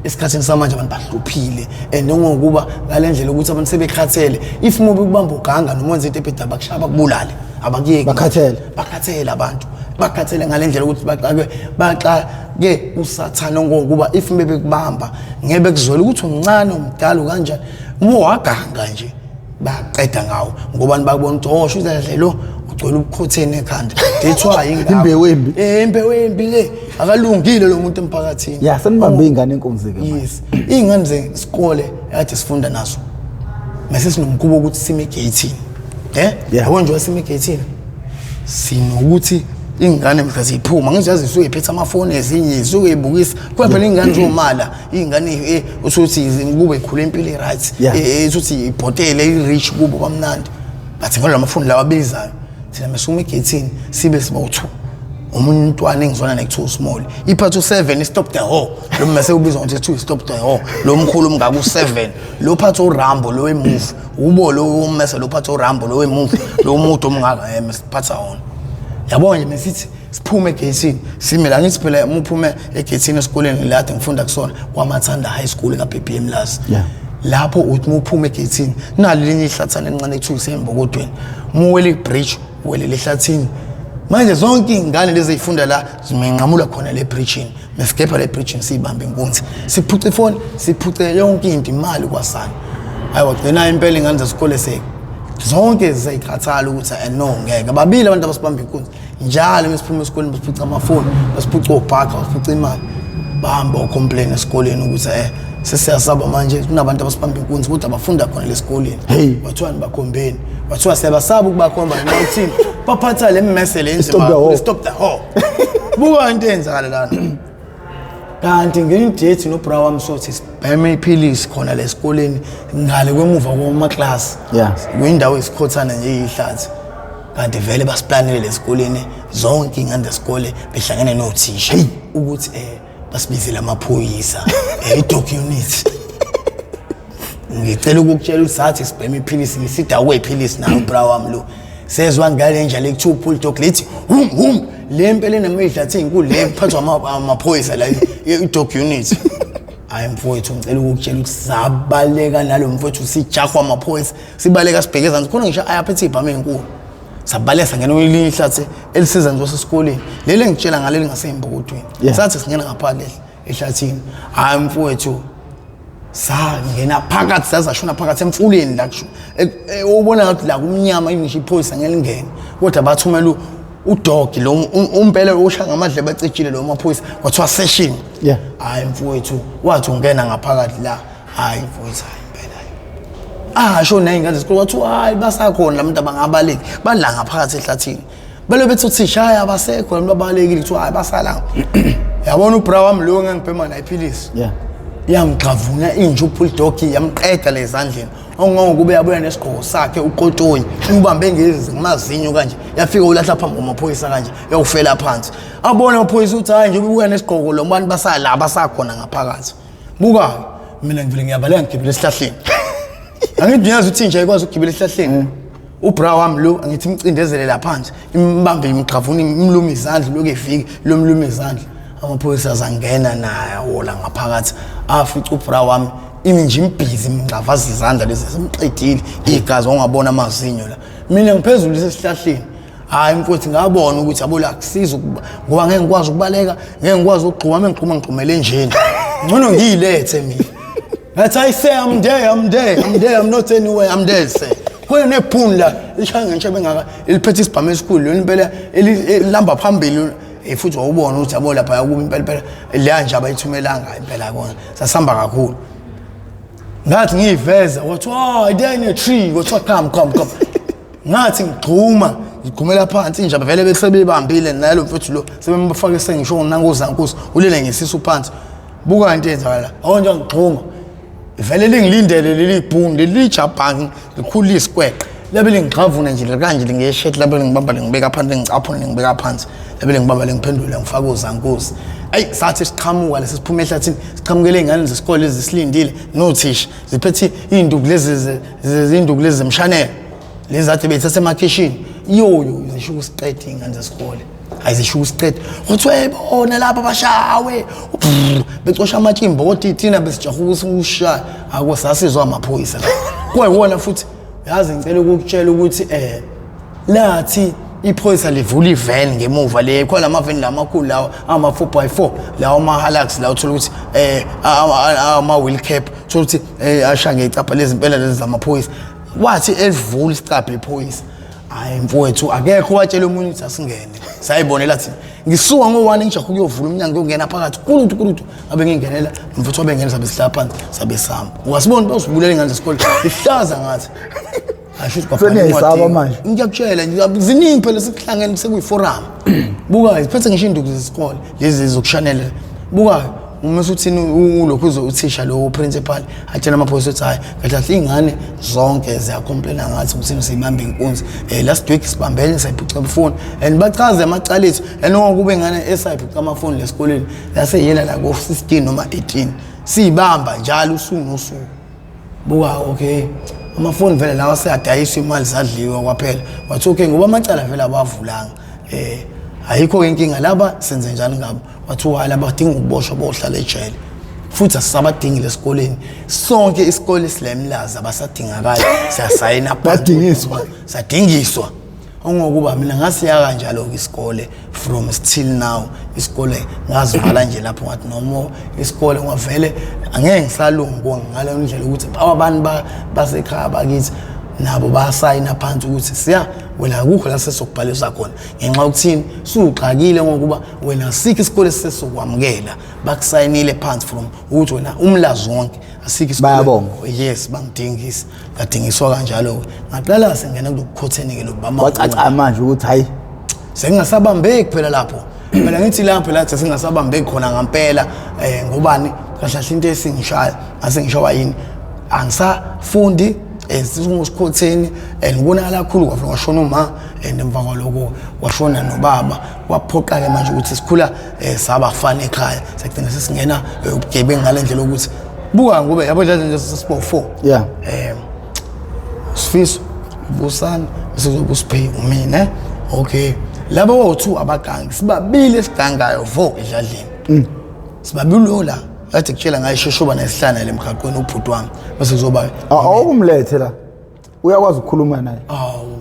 esikhathini samanje abantu bahluphile, and ngokuba ngale ndlela ukuthi abantu sebekhathele, if mubi kubamba uganga noma wenza into ebheda, bakushaya bakubulale, abakuyeki. Bakhathele. Bakhathele abantu, bakhathele ngale ndlela ukuthi baxake, baxake usathane, ngokuba if bebekubamba ngeke bekuzwela ukuthi umncane umdala kanjani, uma waganga nje baqeda ngawo, ngoba bakubona ukuthi oh shuthi kahle lo ugcwele ubukhotheni ekhanda, that's why ingakho. Imbewu embi. Imbewu embi le, akalungile lo muntu emphakathini. Ya, senibambe iy'ngane enkunzi-ke manje. Yes, iy'ngane zesikole ekade sifunda nazo. Mase sinomkhuba ukuthi sime egeyithini, yabo nje sime egeyithini, sinokuthi ingane mhla ziphuma ngizazi zisuke iphethe amafoni, ezinye zisuke ibukisa khona phela ingane zomala ingane usuthi kube ikhule impilo e-right, usuthi ibhotele i-rich kubo kwamnandi, but ngoba lamafoni lawa abizayo. Thina mesuma egeyithini sibe siba u-2, omunye umntwana engizwana naye kuthiwa usmall iphatha u-7, i-stop the hoe lo mese ubizwa ngokuthi i-stop the hoe lo mkhulu omngaka u-7 lo phatha uRambo lo wemuva ubo lo ummese lo phatha uRambo lo wemuva lo mude omngaka, mesiphatha wona, yabo nje. Mesithi siphume egeyithini sime la, ngithi phela uma uphume egeyithini esikoleni la kade ngifunda kusona kwaMathanda High School ka-BBM Las, lapho uthi uma uphuma egeyithini nali linye ihlathana elincane kuthiwa isembokodweni, uma uwele ibridge uwelele ehlathini. Manje zonke iy'ngane lezi ey'funda la zimenqamula khona le bridgini, mesigebha le bridgini siyibambe inkunzi, siphuce ifoni, siphuce yonke into, imali kwasana. Hayi, wagcina impela ingane zesikole se zonke zisayikhathala ukuthi no, ngeke babili abantu abasibamba inkunzi njalo mesiphuma esikoleni, basiphuca amafoni, basiphuca obhaka, basiphuca imali. Bahamba ocomplain esikoleni ukuthi sesiyasaba manje, kunabantu abasibamba inkunzi kodwa abafunda khona lesikoleni. Kwathiwa nibakhombeni? Kwathiwa siyabasaba ukubakhomba noma uthini, baphatha le mmese le. Stop the hoe. Stop the hoe. Buka into eyenzakala lana. Kanti ngenye date nobra wami sothi sibheme iphilisi khona lesikoleni ngale kwemuva kwamaklasi, kwindawo esikhothana nje ihlathi. Kanti vele basiplanele lesikoleni, zonke ingane zesikole behlangene nothisha ukuthi basibizele amaphoyisa, i-dog unit. Ngicela ukukutshela ukuthi sathi sibhema iphilisi, ngisidakwe iphilisi nayo ubra wami lo, sezwa ngale nja le kuthiwa bulldog lithi hum hum, le mpela enamidla eyinkulu le kuphathwa amaphoyisa la, i-dog unit. Hayi mfowethu, ngicela ukukutshela ukuthi sabaleka nalo mfowethu, sijahwa amaphoyisa, sibaleka sibheke ezansi khona, ngisho ayaphethe iy'bhamu ey'nkulu. Sabaleka sangena kwelinye ihlathi elisiza nje wasesikoleni leli engitshela ngaleli ngasey'mbokodweni. Sathi singena ngaphakathi ehlathini, hhayi mfowethu, sangena phakathi sazashona phakathi emfuleni la kusho ubona ngathi la kumnyama, ngisho iphoyisa ngeke lingene, kodwa bathumela udog lo umpela osha ngamadlebe acijile lo maphoyisa, kwathiwa session. Hayi mfowethu, wathi ungena ngaphakathi la, hayi mfowethu, hayi impela, hayi asho ney'ngane zesikole, kwathiwa hayi basakhona la muntu, abangabaleki bala ngaphakathi ehlathini, belo bethi uthisha hayi abasekho labantu babalekile, kuthiwa hayi basala. Yabona ubra wami lo engangibhema naye iphilisi, yamgxavuna inja ubulldog, yamqeda lezandleni, ongangokuba yabuya nesigqoko sakhe ukotoyi ubambe ngemazinyo kanje, yafika ulahla phambi kwamaphoyisa kanje, yawufela phansi. Abona amaphoyisa ukuthi hayi nje ubuya nesigqoko lo bantu basala basakhona ngaphakathi. Buka mina ngivele ngiyabaleka ngigibele esihlahleni. Angithi ngiyazi ukuthi inja ikwazi ukugibela esihlahleni. Ubra wami lo angithi imcindezele laphansi, imbambe, imgxavuna, imlume izandla, lokhu efike lo mlume izandla. Amaphoyisa azangena nawo la ngaphakathi, afica ubra wami imi nje imbhizi imngxavaza izandla lezi, simqedile igazi, wangabona amazinyo la. Mina ngiphezulu sesihlahleni. Hayi mfowethu, ngabona ukuthi yabo la kusiza ngoba ngeke ngikwazi ukubaleka, ngeke ngikwazi ukugxuma, uma ngigxuma ngigxumele enjeni, ngcono ngiyilethe mina. Ngathi I say I'm there, I'm there, I'm there, I'm not anywhere, I'm there sir. Khona nephuni la lishaya ngentshebe engaka, eliphethe isibhamu esikhulu lona impela, elihamba phambili, futhi wawubona ukuthi yabo lapha yakuba impela impela leya nje abayithumelanga impela kona. Sasihamba kakhulu. Ngathi ngiyiveza, wathi oh there in a tree, kwathiwa come come come. Ngathi ngigxuma ngigxumela phansi, inja vele bese bebambile nalo mfethu lo sebembafake, sengisho nangozankusi ulele ngesisu phansi. Buka into eyenzakala, awu nje ngigxuma vele lingilindele leli bhunu leli jabhangi likhulu isikweqe labe lingixhavuna nje kanje lingeshethi, labe lingibamba lingibeka phansi, lingicaphuna lingibeka phansi, labe lingibamba lingiphendula ngifaka uzankusi. Ayi sathi siqhamuka lesi siphuma ehlathini, siqhamukele iy'ngane zesikole ezisilindile nothisha, ziphethe iy'nduku lezi zinduku lezi zemshanelo lezi ade beyithatha emakhishini yoyo, zisho ukusiqeda iy'ngane zesikole. Hayi zisho ukusiqeda, kuthiwa ebona lapha bashawe becosha amatshimbo, kodwa thina besijaha ukushaya, ako sasizwa amaphoyisa kuyiwona futhi. Yazi ngicela ukukutshela ukuthi lathi iphoyisa livula iveni ngemuva le, khona amaveni la amakhulu lawa ama-4 by 4 lawa ama-Hilux la, uthola ukuthi ama-wheel cap, uthola ukuthi asha ngey'cabha lezi impela lezi zamaphoyisa. Wathi elivula isicabha iphoyisa, Hayi mfowethu, akekho watshela omunye ukuthi asingene, sayibonela thina. Ngisuka ngo-1 ngijaha ukuyovula umnyango ngiyongena phakathi, kulutu kulutu, ngabe ngingenela mfowethu, wabengena, sabe sihlala phansi, sabe sihamba. Ungasiboni bawusibulela ingane zesikole ihlaza ngathi. Asho ukuthi kwabhala Seniyayisaba incwadi. manje. Ngiyakutshela nje, ziningi phela, sikuhlangene sekuyi-forum. Buka, ziphethe ngisho induku zesikole lezi zokushanela. Buka uma usuthini ulokhu uze uthisha lo principal atshela amaphoyisa ukuthi hayi, kahle kahle iy'ngane zonke ziyacomplaina ngathi ukuthi siyibambe inkunzi. Last week sibambene sayiphuca amafoni, and bachaze amacala ethu, and kube ingane esayiphuca amafoni lesikoleni yaseyela la ko-16 noma 18, siyibamba njalo usuku nosuku. Buka, okay, amafoni vele lawa seyadayiswa, imali zadliwa kwaphela. Wathi okay, ngoba amacala vele abavulanga, ayikho ke inkinga, laba senze njani ngabo? Wathi hayi, laba badinga ukuboshwa, bohlala ejele, futhi asisabadingi esikoleni. Sonke isikole silemlazi abasadingakali, siyasayina phansi. Badingiswa. Sadingiswa. Ongokuba mina ngasiya kanjalo-ke isikole from till now. Isikole ngazivala nje lapho, ngathi noma isikole ngavele angeke ngisalunga ngale ndlela ukuthi abantu basekhaya bakithi nabo basayina phansi ukuthi siya wena akukho la sesokubhalisa khona, ngenxa yokuthini suxakile, ngokuba wena sikho isikole sesokwamukela. Bakusayinile phansi from ukuthi wena umlazi wonke asikho isikole. Bayabonga. Yes, bangidingisa, ngadingiswa kanjalo-ke, ngaqala sengena kulokukhotheni-ke lokhu bama. Kwacaca manje ukuthi hayi. Sengingasabambeki phela lapho, phela ngithi lapho lathi sengingasabambeki khona ngampela. Ngobani kahle kahle into esingishaya, ngase ngishawa yini? Angisafundi, singusikhotheni, and kubonakala kakhulu kwavele kwashona uma, and emva kwaloko kwashona nobaba. Kwaphoqa-ke manje ukuthi sikhula sabafana ekhaya, sagcina sesingena ubugebengu ngale ndlela yokuthi buka ngoba yabo nje nje sesibo 4. Sifiso, Busani, bese kuzoba uSiphe, umina. Okay, laba wo2 abagangi, sibabili esigangayo vo edladleni, sibabili lo la kade kutshela ngayo ishoshoba nesihlana le emgaqweni, ubhuti wami, bese kuzoba Awukumlethe la, uyakwazi ukukhuluma naye? Awu,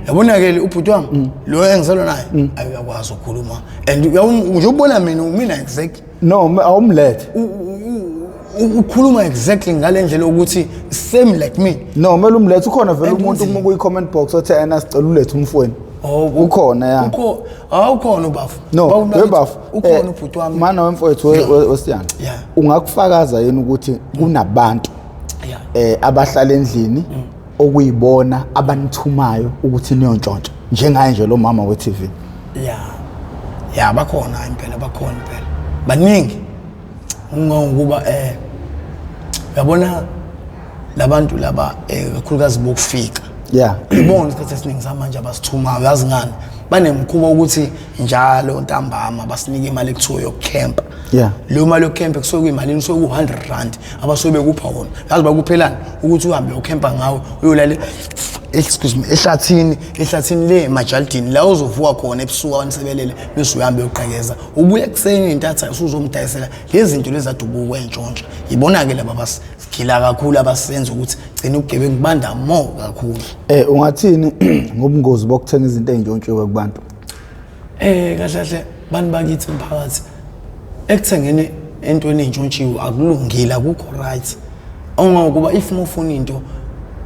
yabona ke ubhuti wami lo engizelwa naye, ayuyakwazi ukukhuluma, and nje ubona mina, mina exactly. No, awumlethe. Ukhuluma exactly ngale ndlela ukuthi same like me. No, kumele umlethe, ukhona vele And umuntu unzima. kuyi-comment box othe ena sicela ulethe umfweni. Oh, Ukhona ya. Ukho, awukhona ubafu. No, Bawumna- webafu. Ukhona ubhuti wami. Mana wemfowethu wesiyana. Ungakufakaza yini ukuthi kunabantu abahlala endlini okuyibona abanithumayo ukuthi niyontshontsha njengaye nje lo mama we-TV? Ya, bakhona impela, bakhona impela, baningi. Ungangokuba uyabona labantu laba, kakhulukazi bokufika, ibona isikhathi esiningi samanje abasithumayo. Yazi ngani? Banemkhuba ukuthi njalo ntambama basinika imali ekuthiwa yokukhempa. Leyo mali yokukhempa kusuke kuyimalini? Kusuke ku-R100 abasuke bekupha wona. Yazi bakuphelani? Ukuthi uhambe uyokhempa ngawe, uyolala, excuse me, ehlathini le emajalidini la uzovuka khona ebusuku abantu sebelele, bese uhambe uyoqhekeza, ubuye ekuseni intatha usuzomdayisela lezi zinto lezi adubuka entshontsha. Ibona-ke laba abasigila kakhulu, abasenza ukuthi gcina ubugebengu banda more kakhulu. Ungathini ngobungozi bokuthenga izinto ey'ntshontshiwe kubantu? Kahle kahle bantu bakithi, mphakathi, ekuthengeni entweni ey'ntshontshiwe akulungile, akukho right, ongokuba if uma ufuna into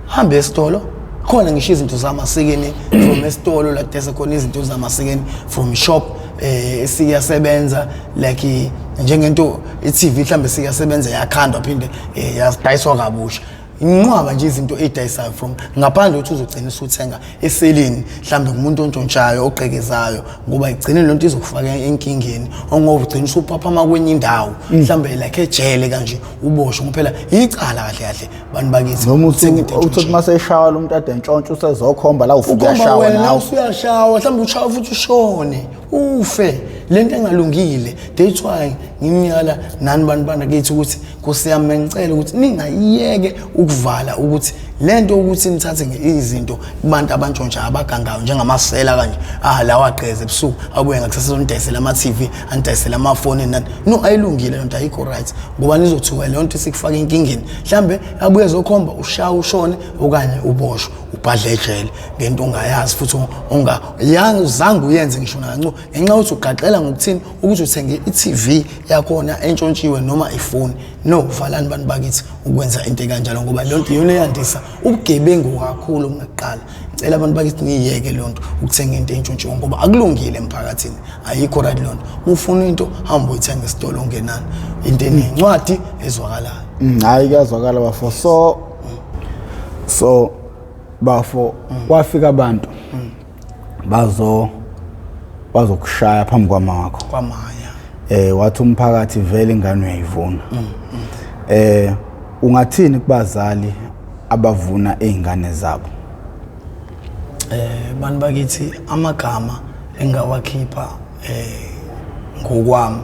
hambe esitolo, khona ngisho izinto zamasikeni from esitolo la kudayisa khona izinto zamasikeni from shop esike yasebenza, like njengento i-TV mhlambe sike yasebenza, yakhandwa, phinde yadayiswa kabusha. Inqwaba nje izinto ey'dayisayo from ngaphandle ukuthi uzogcina usuthenga eseleni mhlawumbe ngumuntu ontshontshayo, ogqekezayo, ngoba igcine lento nto izokufaka enkingeni, ongoba ugcina usuphaphama kwenye indawo mhlawumbe like ejele kanje, uboshwe, ngoba phela icala kahle kahle, bantu bakithi, Noma ukuthenga into uthi entshontshiwe. uma seshawa lo muntu ade entshontsha, usezokhomba la, ufike Ukhomba uyashawa wena nawe. Usuyashawa, mhlawumbe ushawa futhi ushone, ufe lento engalungile. That's why ngimnyala nani bantu banakithi ukuthi nkosi yami, ngicela ukuthi ningayiyeke ukuvala ukuthi lento ukuthi nithathe izinto kubantu abantshontsha, abagangayo, njengamasela kanje, ah, lawa agqeze ebusuku, abuye ngakusasa onidayisela ama-TV, anidayisela amafoni nani. No, ayilungile lento, ayikho right, ngoba nizothuka leyo nto isikufaka enkingeni, mhlambe abuye ezokhomba, ushaya ushone okanye uboshwe, ubhadle ejele ngento ongayazi futhi onga zange uyenze ngisho nakancane, ngenxa yokuthi ugaxela ngokuthini? Ukuthi uthenge i-TV yakhona entshontshiwe noma ifoni. No, valani bantu bakithi ukwenza into ekanjalo, ngoba leyo nto iyona eyandisa ubugebengu kakhulu kunakuqala. Ngicela abantu bakithi niyiyeke leyo nto, ukuthenga into entshontshiwe, ngoba akulungile emphakathini, ayikho right leyo nto. Ufuna into, hamba uyithenga esitolo ongenani into enencwadi ezwakalayo. Hhayi, kuyazwakala bafo. So bafo, kwafika abantu bazokushaya phambi kwama wakho. Kwamaya. Wathi umphakathi vele ingane uyayivuna. Ungathini kubazali abavuna izingane zabo? Bantu bakithi, amagama engawakhipha ngokwami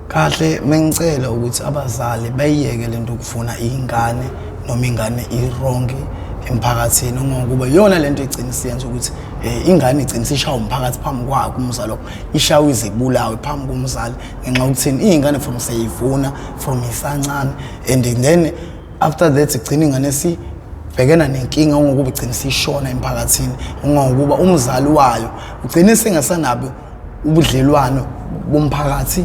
kahle, mengicela ukuthi abazali bayiyeke lento ukufuna ingane noma ingane i-wrong emphakathini, ngokuba iyona lento igcina isiyenza ukuthi ingane igcina isishawa umphakathi phambi kwakhe umzali wakho, ishawe ize ibulawe phambi komzali, ngenxa yokuthini? Iy'ngane from seyivuna from isancane, and then after that igcina ingane sibhekena nenkinga ngokuba igcina isishona emphakathini, ngokuba umzali wayo ugcine sengasanabo ubudlelwano bomphakathi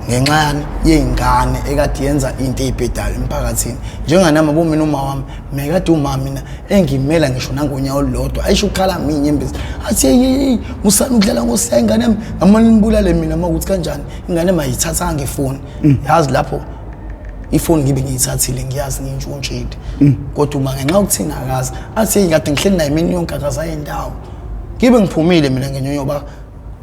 ngenxa yani yey'ngane ekade yenza into ey'bhedayo emphakathini. Njenganami yabo, mina uma wami mekade uma mina engimela ngisho nangonyawo olulodwa, ayisho ukukhala minye embezi, athi hey hey hey, musani ukudlala ngosiya ingane yami, ngamane nibulale mina. Uma ukuthi kanjani ingane mayithathanga ifoni, yazi lapho ifoni ngibe ngiyithathile, ngiyazi ngiyintshontshile, kodwa uma ngenxa yokuthini akazi, athi hey, kade ngihleli naye imini yonke, akaze indawo, ngibe ngiphumile mina ngenyonyoba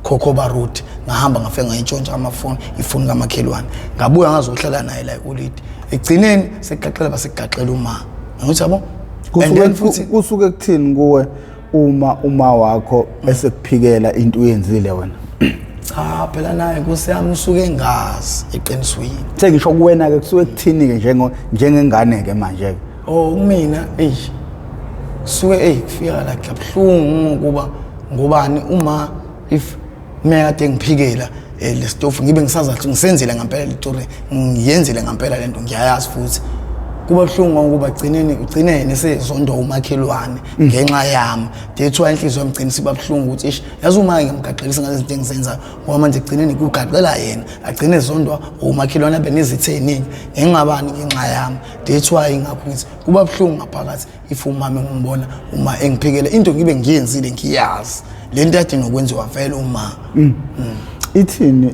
Khokhoba Road, ngahamba ngafika ngayintshontsha amafoni, ifoni kamakhelwane, ngabuya ngazohlala naye la eholidi. Ekugcineni sekugaxela, basekugaxela uma ngithi yabo. And then futhi Kusuke kuthini kuwe uma wakho esekuphikela into uyenzile wena? Cha phela, naye nkosi yami usuke engazi eqinisweni. Sengisho kuwena ke, kusuke kuthini ke njengengane ke manje ke? Oh, kumina eish, suke ey kufika la kabuhlungu, ngokuba ngobani uma if mina kade ngiphikela le stofu, ngibe ngisaza ukuthi ngisenzile ngempela le story, ngiyenzile ngempela lento, ngiyayazi futhi kuba buhlungu ngokuba gcineni ugcine yena esezondwa umakhelwane ngenxa yami. That's why inhliziyo yami igcina isiba buhlungu ukuthi ish, yazi uma ngimgaxelisa ngalezi zinto engizenzayo, ngoba manje egcineni kugaxela yena, agcine ezondwa umakhelwane, abe nezitha ey'ningi ngenxa bani? Ngenxa yami. That's why ingakho ngithi kuba buhlungu ngaphakathi if umama ngibona uma engiphikela into ngibe ngiyenzile, ngiyazi le nto yadinga ukwenziwa vele uma. Ithini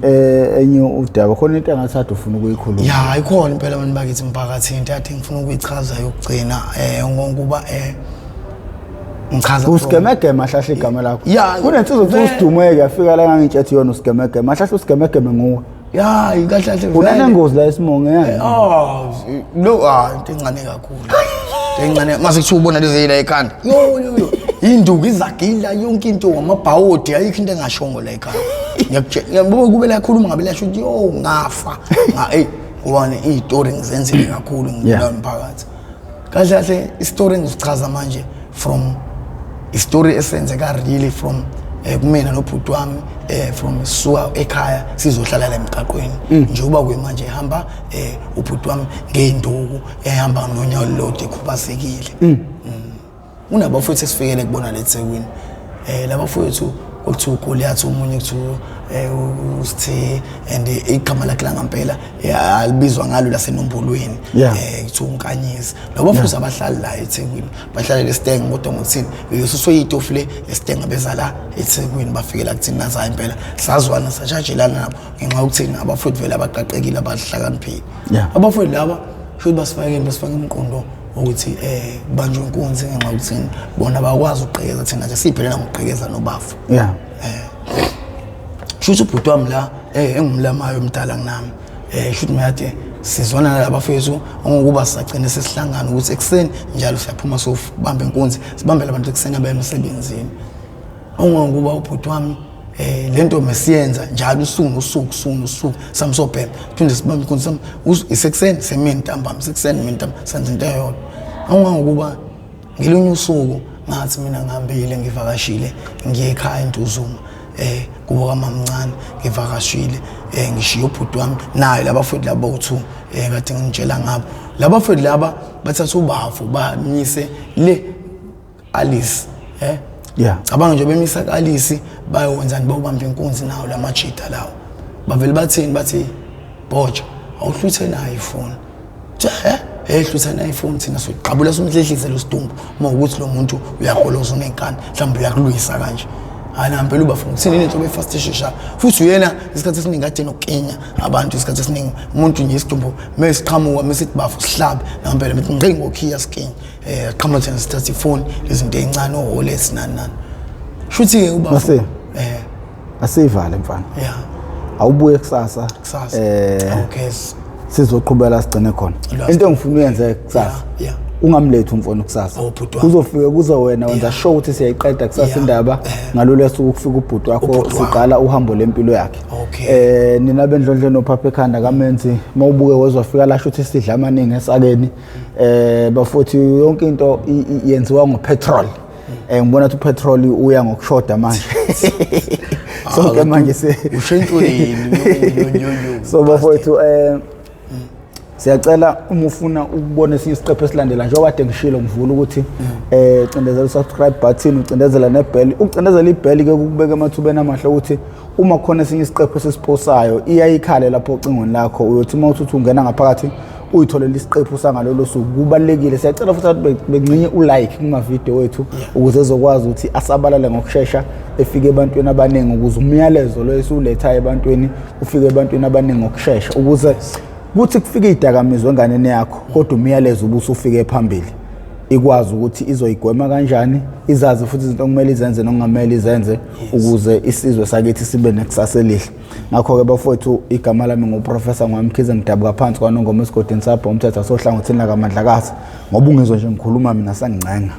enye udaba khona, into engathi ufuna ukuyikhuluma? Ya, ikhona impela abantu bakithi emphakathini, into yathi ngifuna ukuyichaza yokugcina, ngokuba ngichaza Usigemegeme ahlahla igama lakho. Ya, Kunensizwa kuthiwa usidumeke, yafika la ngangitshethi yona usigemegeme ahlahla, usigemegeme nguwe. Ya, kahle kahle. Unanengozi la esimonge yani. Oh no, ah, into encane kakhulu, into encane mase kuthiwa ubona lezi la ekhanda, yo yo yo, induku izagila yonke into, amabhawodi, ayikho into engashongo la ekhanda. Ngiyakutshela, ngiyabona kube la khuluma ngabe lasho ukuthi yo ngafa nga hey, ngoba iy'tori ngizenzile kakhulu ngibulawa emphakathi. Kahle kahle isitori engisichaza manje from isitori esenzeka really from kumina nobhuti wami, from sisuka ekhaya sizohlala la emgaqweni, njengoba kuyimanje ehamba ubhuti wami ngey'nduku, ehamba nonyawo olulodwa, ekhubazekile. Unabafowethu esifikele kubona le Thekwini, labafowethu kwakuthiwa uGoliath omunye, kuthiwa uSithe, and igama lakhe langampela alibizwa ngalo lasenombolweni, kuthiwa uNkanyezi. Labo futhi abahlali la eThekwini, bahlala lesitenge, kodwa ngokuthini beyosuswe itofu le esitenge beza la eThekwini, bafikela kuthini nazayo impela, sazwana sajajelana nabo ngenxa yokuthini abafowethu vele abaqaqekile, abahlakaniphile. Abafowethu laba shuthi basifakeni, basifake umqondo ukuthi banjwe inkunzi, ngenxa yokuthini bona bakwazi ukuqhekeza, thina nje siyiphelela ngokuqhekeza nobafu. Shuthi ubhuti wami la engumlamayo omdala kunami, shuthi mayade sizwana nalabafethu ngokuba sisagcine sesihlangana ukuthi ekuseni njalo siyaphuma siyobamba inkunzi, sibambele abantu ekuseni abaye emsebenzini. Ongokuba ubhuti wami lento mesiyenza njalo usuku nosuku, usuku nosuku, samsobhema phinde sibambe inkunzi sam isekuseni semini ntambama, sekuseni mini ntambama, senza into eyodwa. Ongangokuba ngelunye usuku ngathi mina ngihambile, ngivakashile, ngiye ekhaya eNtuzuma, kubo kamamncane, ngivakashile, ngishiye ubhuti wami naye labafowethu laba bowu-2 kade ngitshela ngabo. Labafowethu laba bathatha ubafu bamyise le Alice. Cabanga nje, bemisa ku-Alice, bayokwenzani? Bayobamba inkunzi nawo lamajita lawo. Bavele bathini? Bathi, "Bhoja, awuhluthe nayo ifoni." Kuthiwa he ehlutha na-iphone thina soqabula somhlehlise lo sidumbu uma ukuthi lo muntu uyaholoza unenkani mhlawumbe uyakulwisa kanje. Hayi nampela ubafuna thina inenhlobo efast esheshayo futhi uyena isikhathi esiningi kade nokukinya abantu isikhathi esiningi umuntu nje isidumbu mesiqhamuka mesithi bafu sihlabe nampela bethi ngqi ngokhiya sikinye eh qhamuka thina sithatha ifoni izinto ezincane oholesi nani nani shuthi-ke ubafu Mase. eh Asivale mfana. Yeah. Awubuye kusasa. Kusasa. Eh okay. Sizoqhubela sigcine khona. Into engifuna uyenze kusasa. Yeah. Ungamlethi umfana kusasa. Oh, bhuti wami. Kuzofika kuze wena wenza sure ukuthi siyayiqeda kusasa indaba ngalolu suku kufika ubhuti wakho Ubhuti wami. siqala uhambo lempilo yakhe. Okay. Eh nina bendlondle nophapha ekhanda kamenzi mawubuke wezwa fika lasho ukuthi sidla amaningi esakeni. Eh bafuthi yonke into yenziwa ngopetrol. Ngibona ukuthi upetrol uya ngokushoda manje. Sonke manje se Ushentweni. So bafowethu siyacela uma ufuna ukubona esinye isiqephu esilandela njengoba kade ngishilo ngivula ukuthi cindezela u-subscribe button ucindezela nebell ucindezela ibell ke kukubeka emathubeni amahle ukuthi uma khona esinye isiqephu esisiphosayo iyayikhale lapho ocingweni lakho uyothi uma uthi ungena ngaphakathi uyitholele isiqephu sangalolo suku kubalulekile siyacela futhi abantu bencinye ulike kumavidiyo wethu ukuze ezokwazi ukuthi asabalale ngokushesha efike ebantwini abaningi ukuze umyalezo lo esiwulethayo ebantwini ufike ebantwini abaningi ngokushesha ukuze kuthi kufike idakamizwa enganeni yakho kodwa umyalezo ubusufike phambili ikwazi ukuthi izoyigwema kanjani izazi futhi izinto okumele izenze nokungamele izenze ukuze isizwe sakithi sibe nekusasa elihle. Ngakho-ke bafowethu igama lami nguProfessor Ngwamkhize ngidabuka phansi kwaNongoma esigodini sabho umthetho asohlangothini lakaMandlakazi ngoba ungizwe nje ngikhuluma mina sengincenga.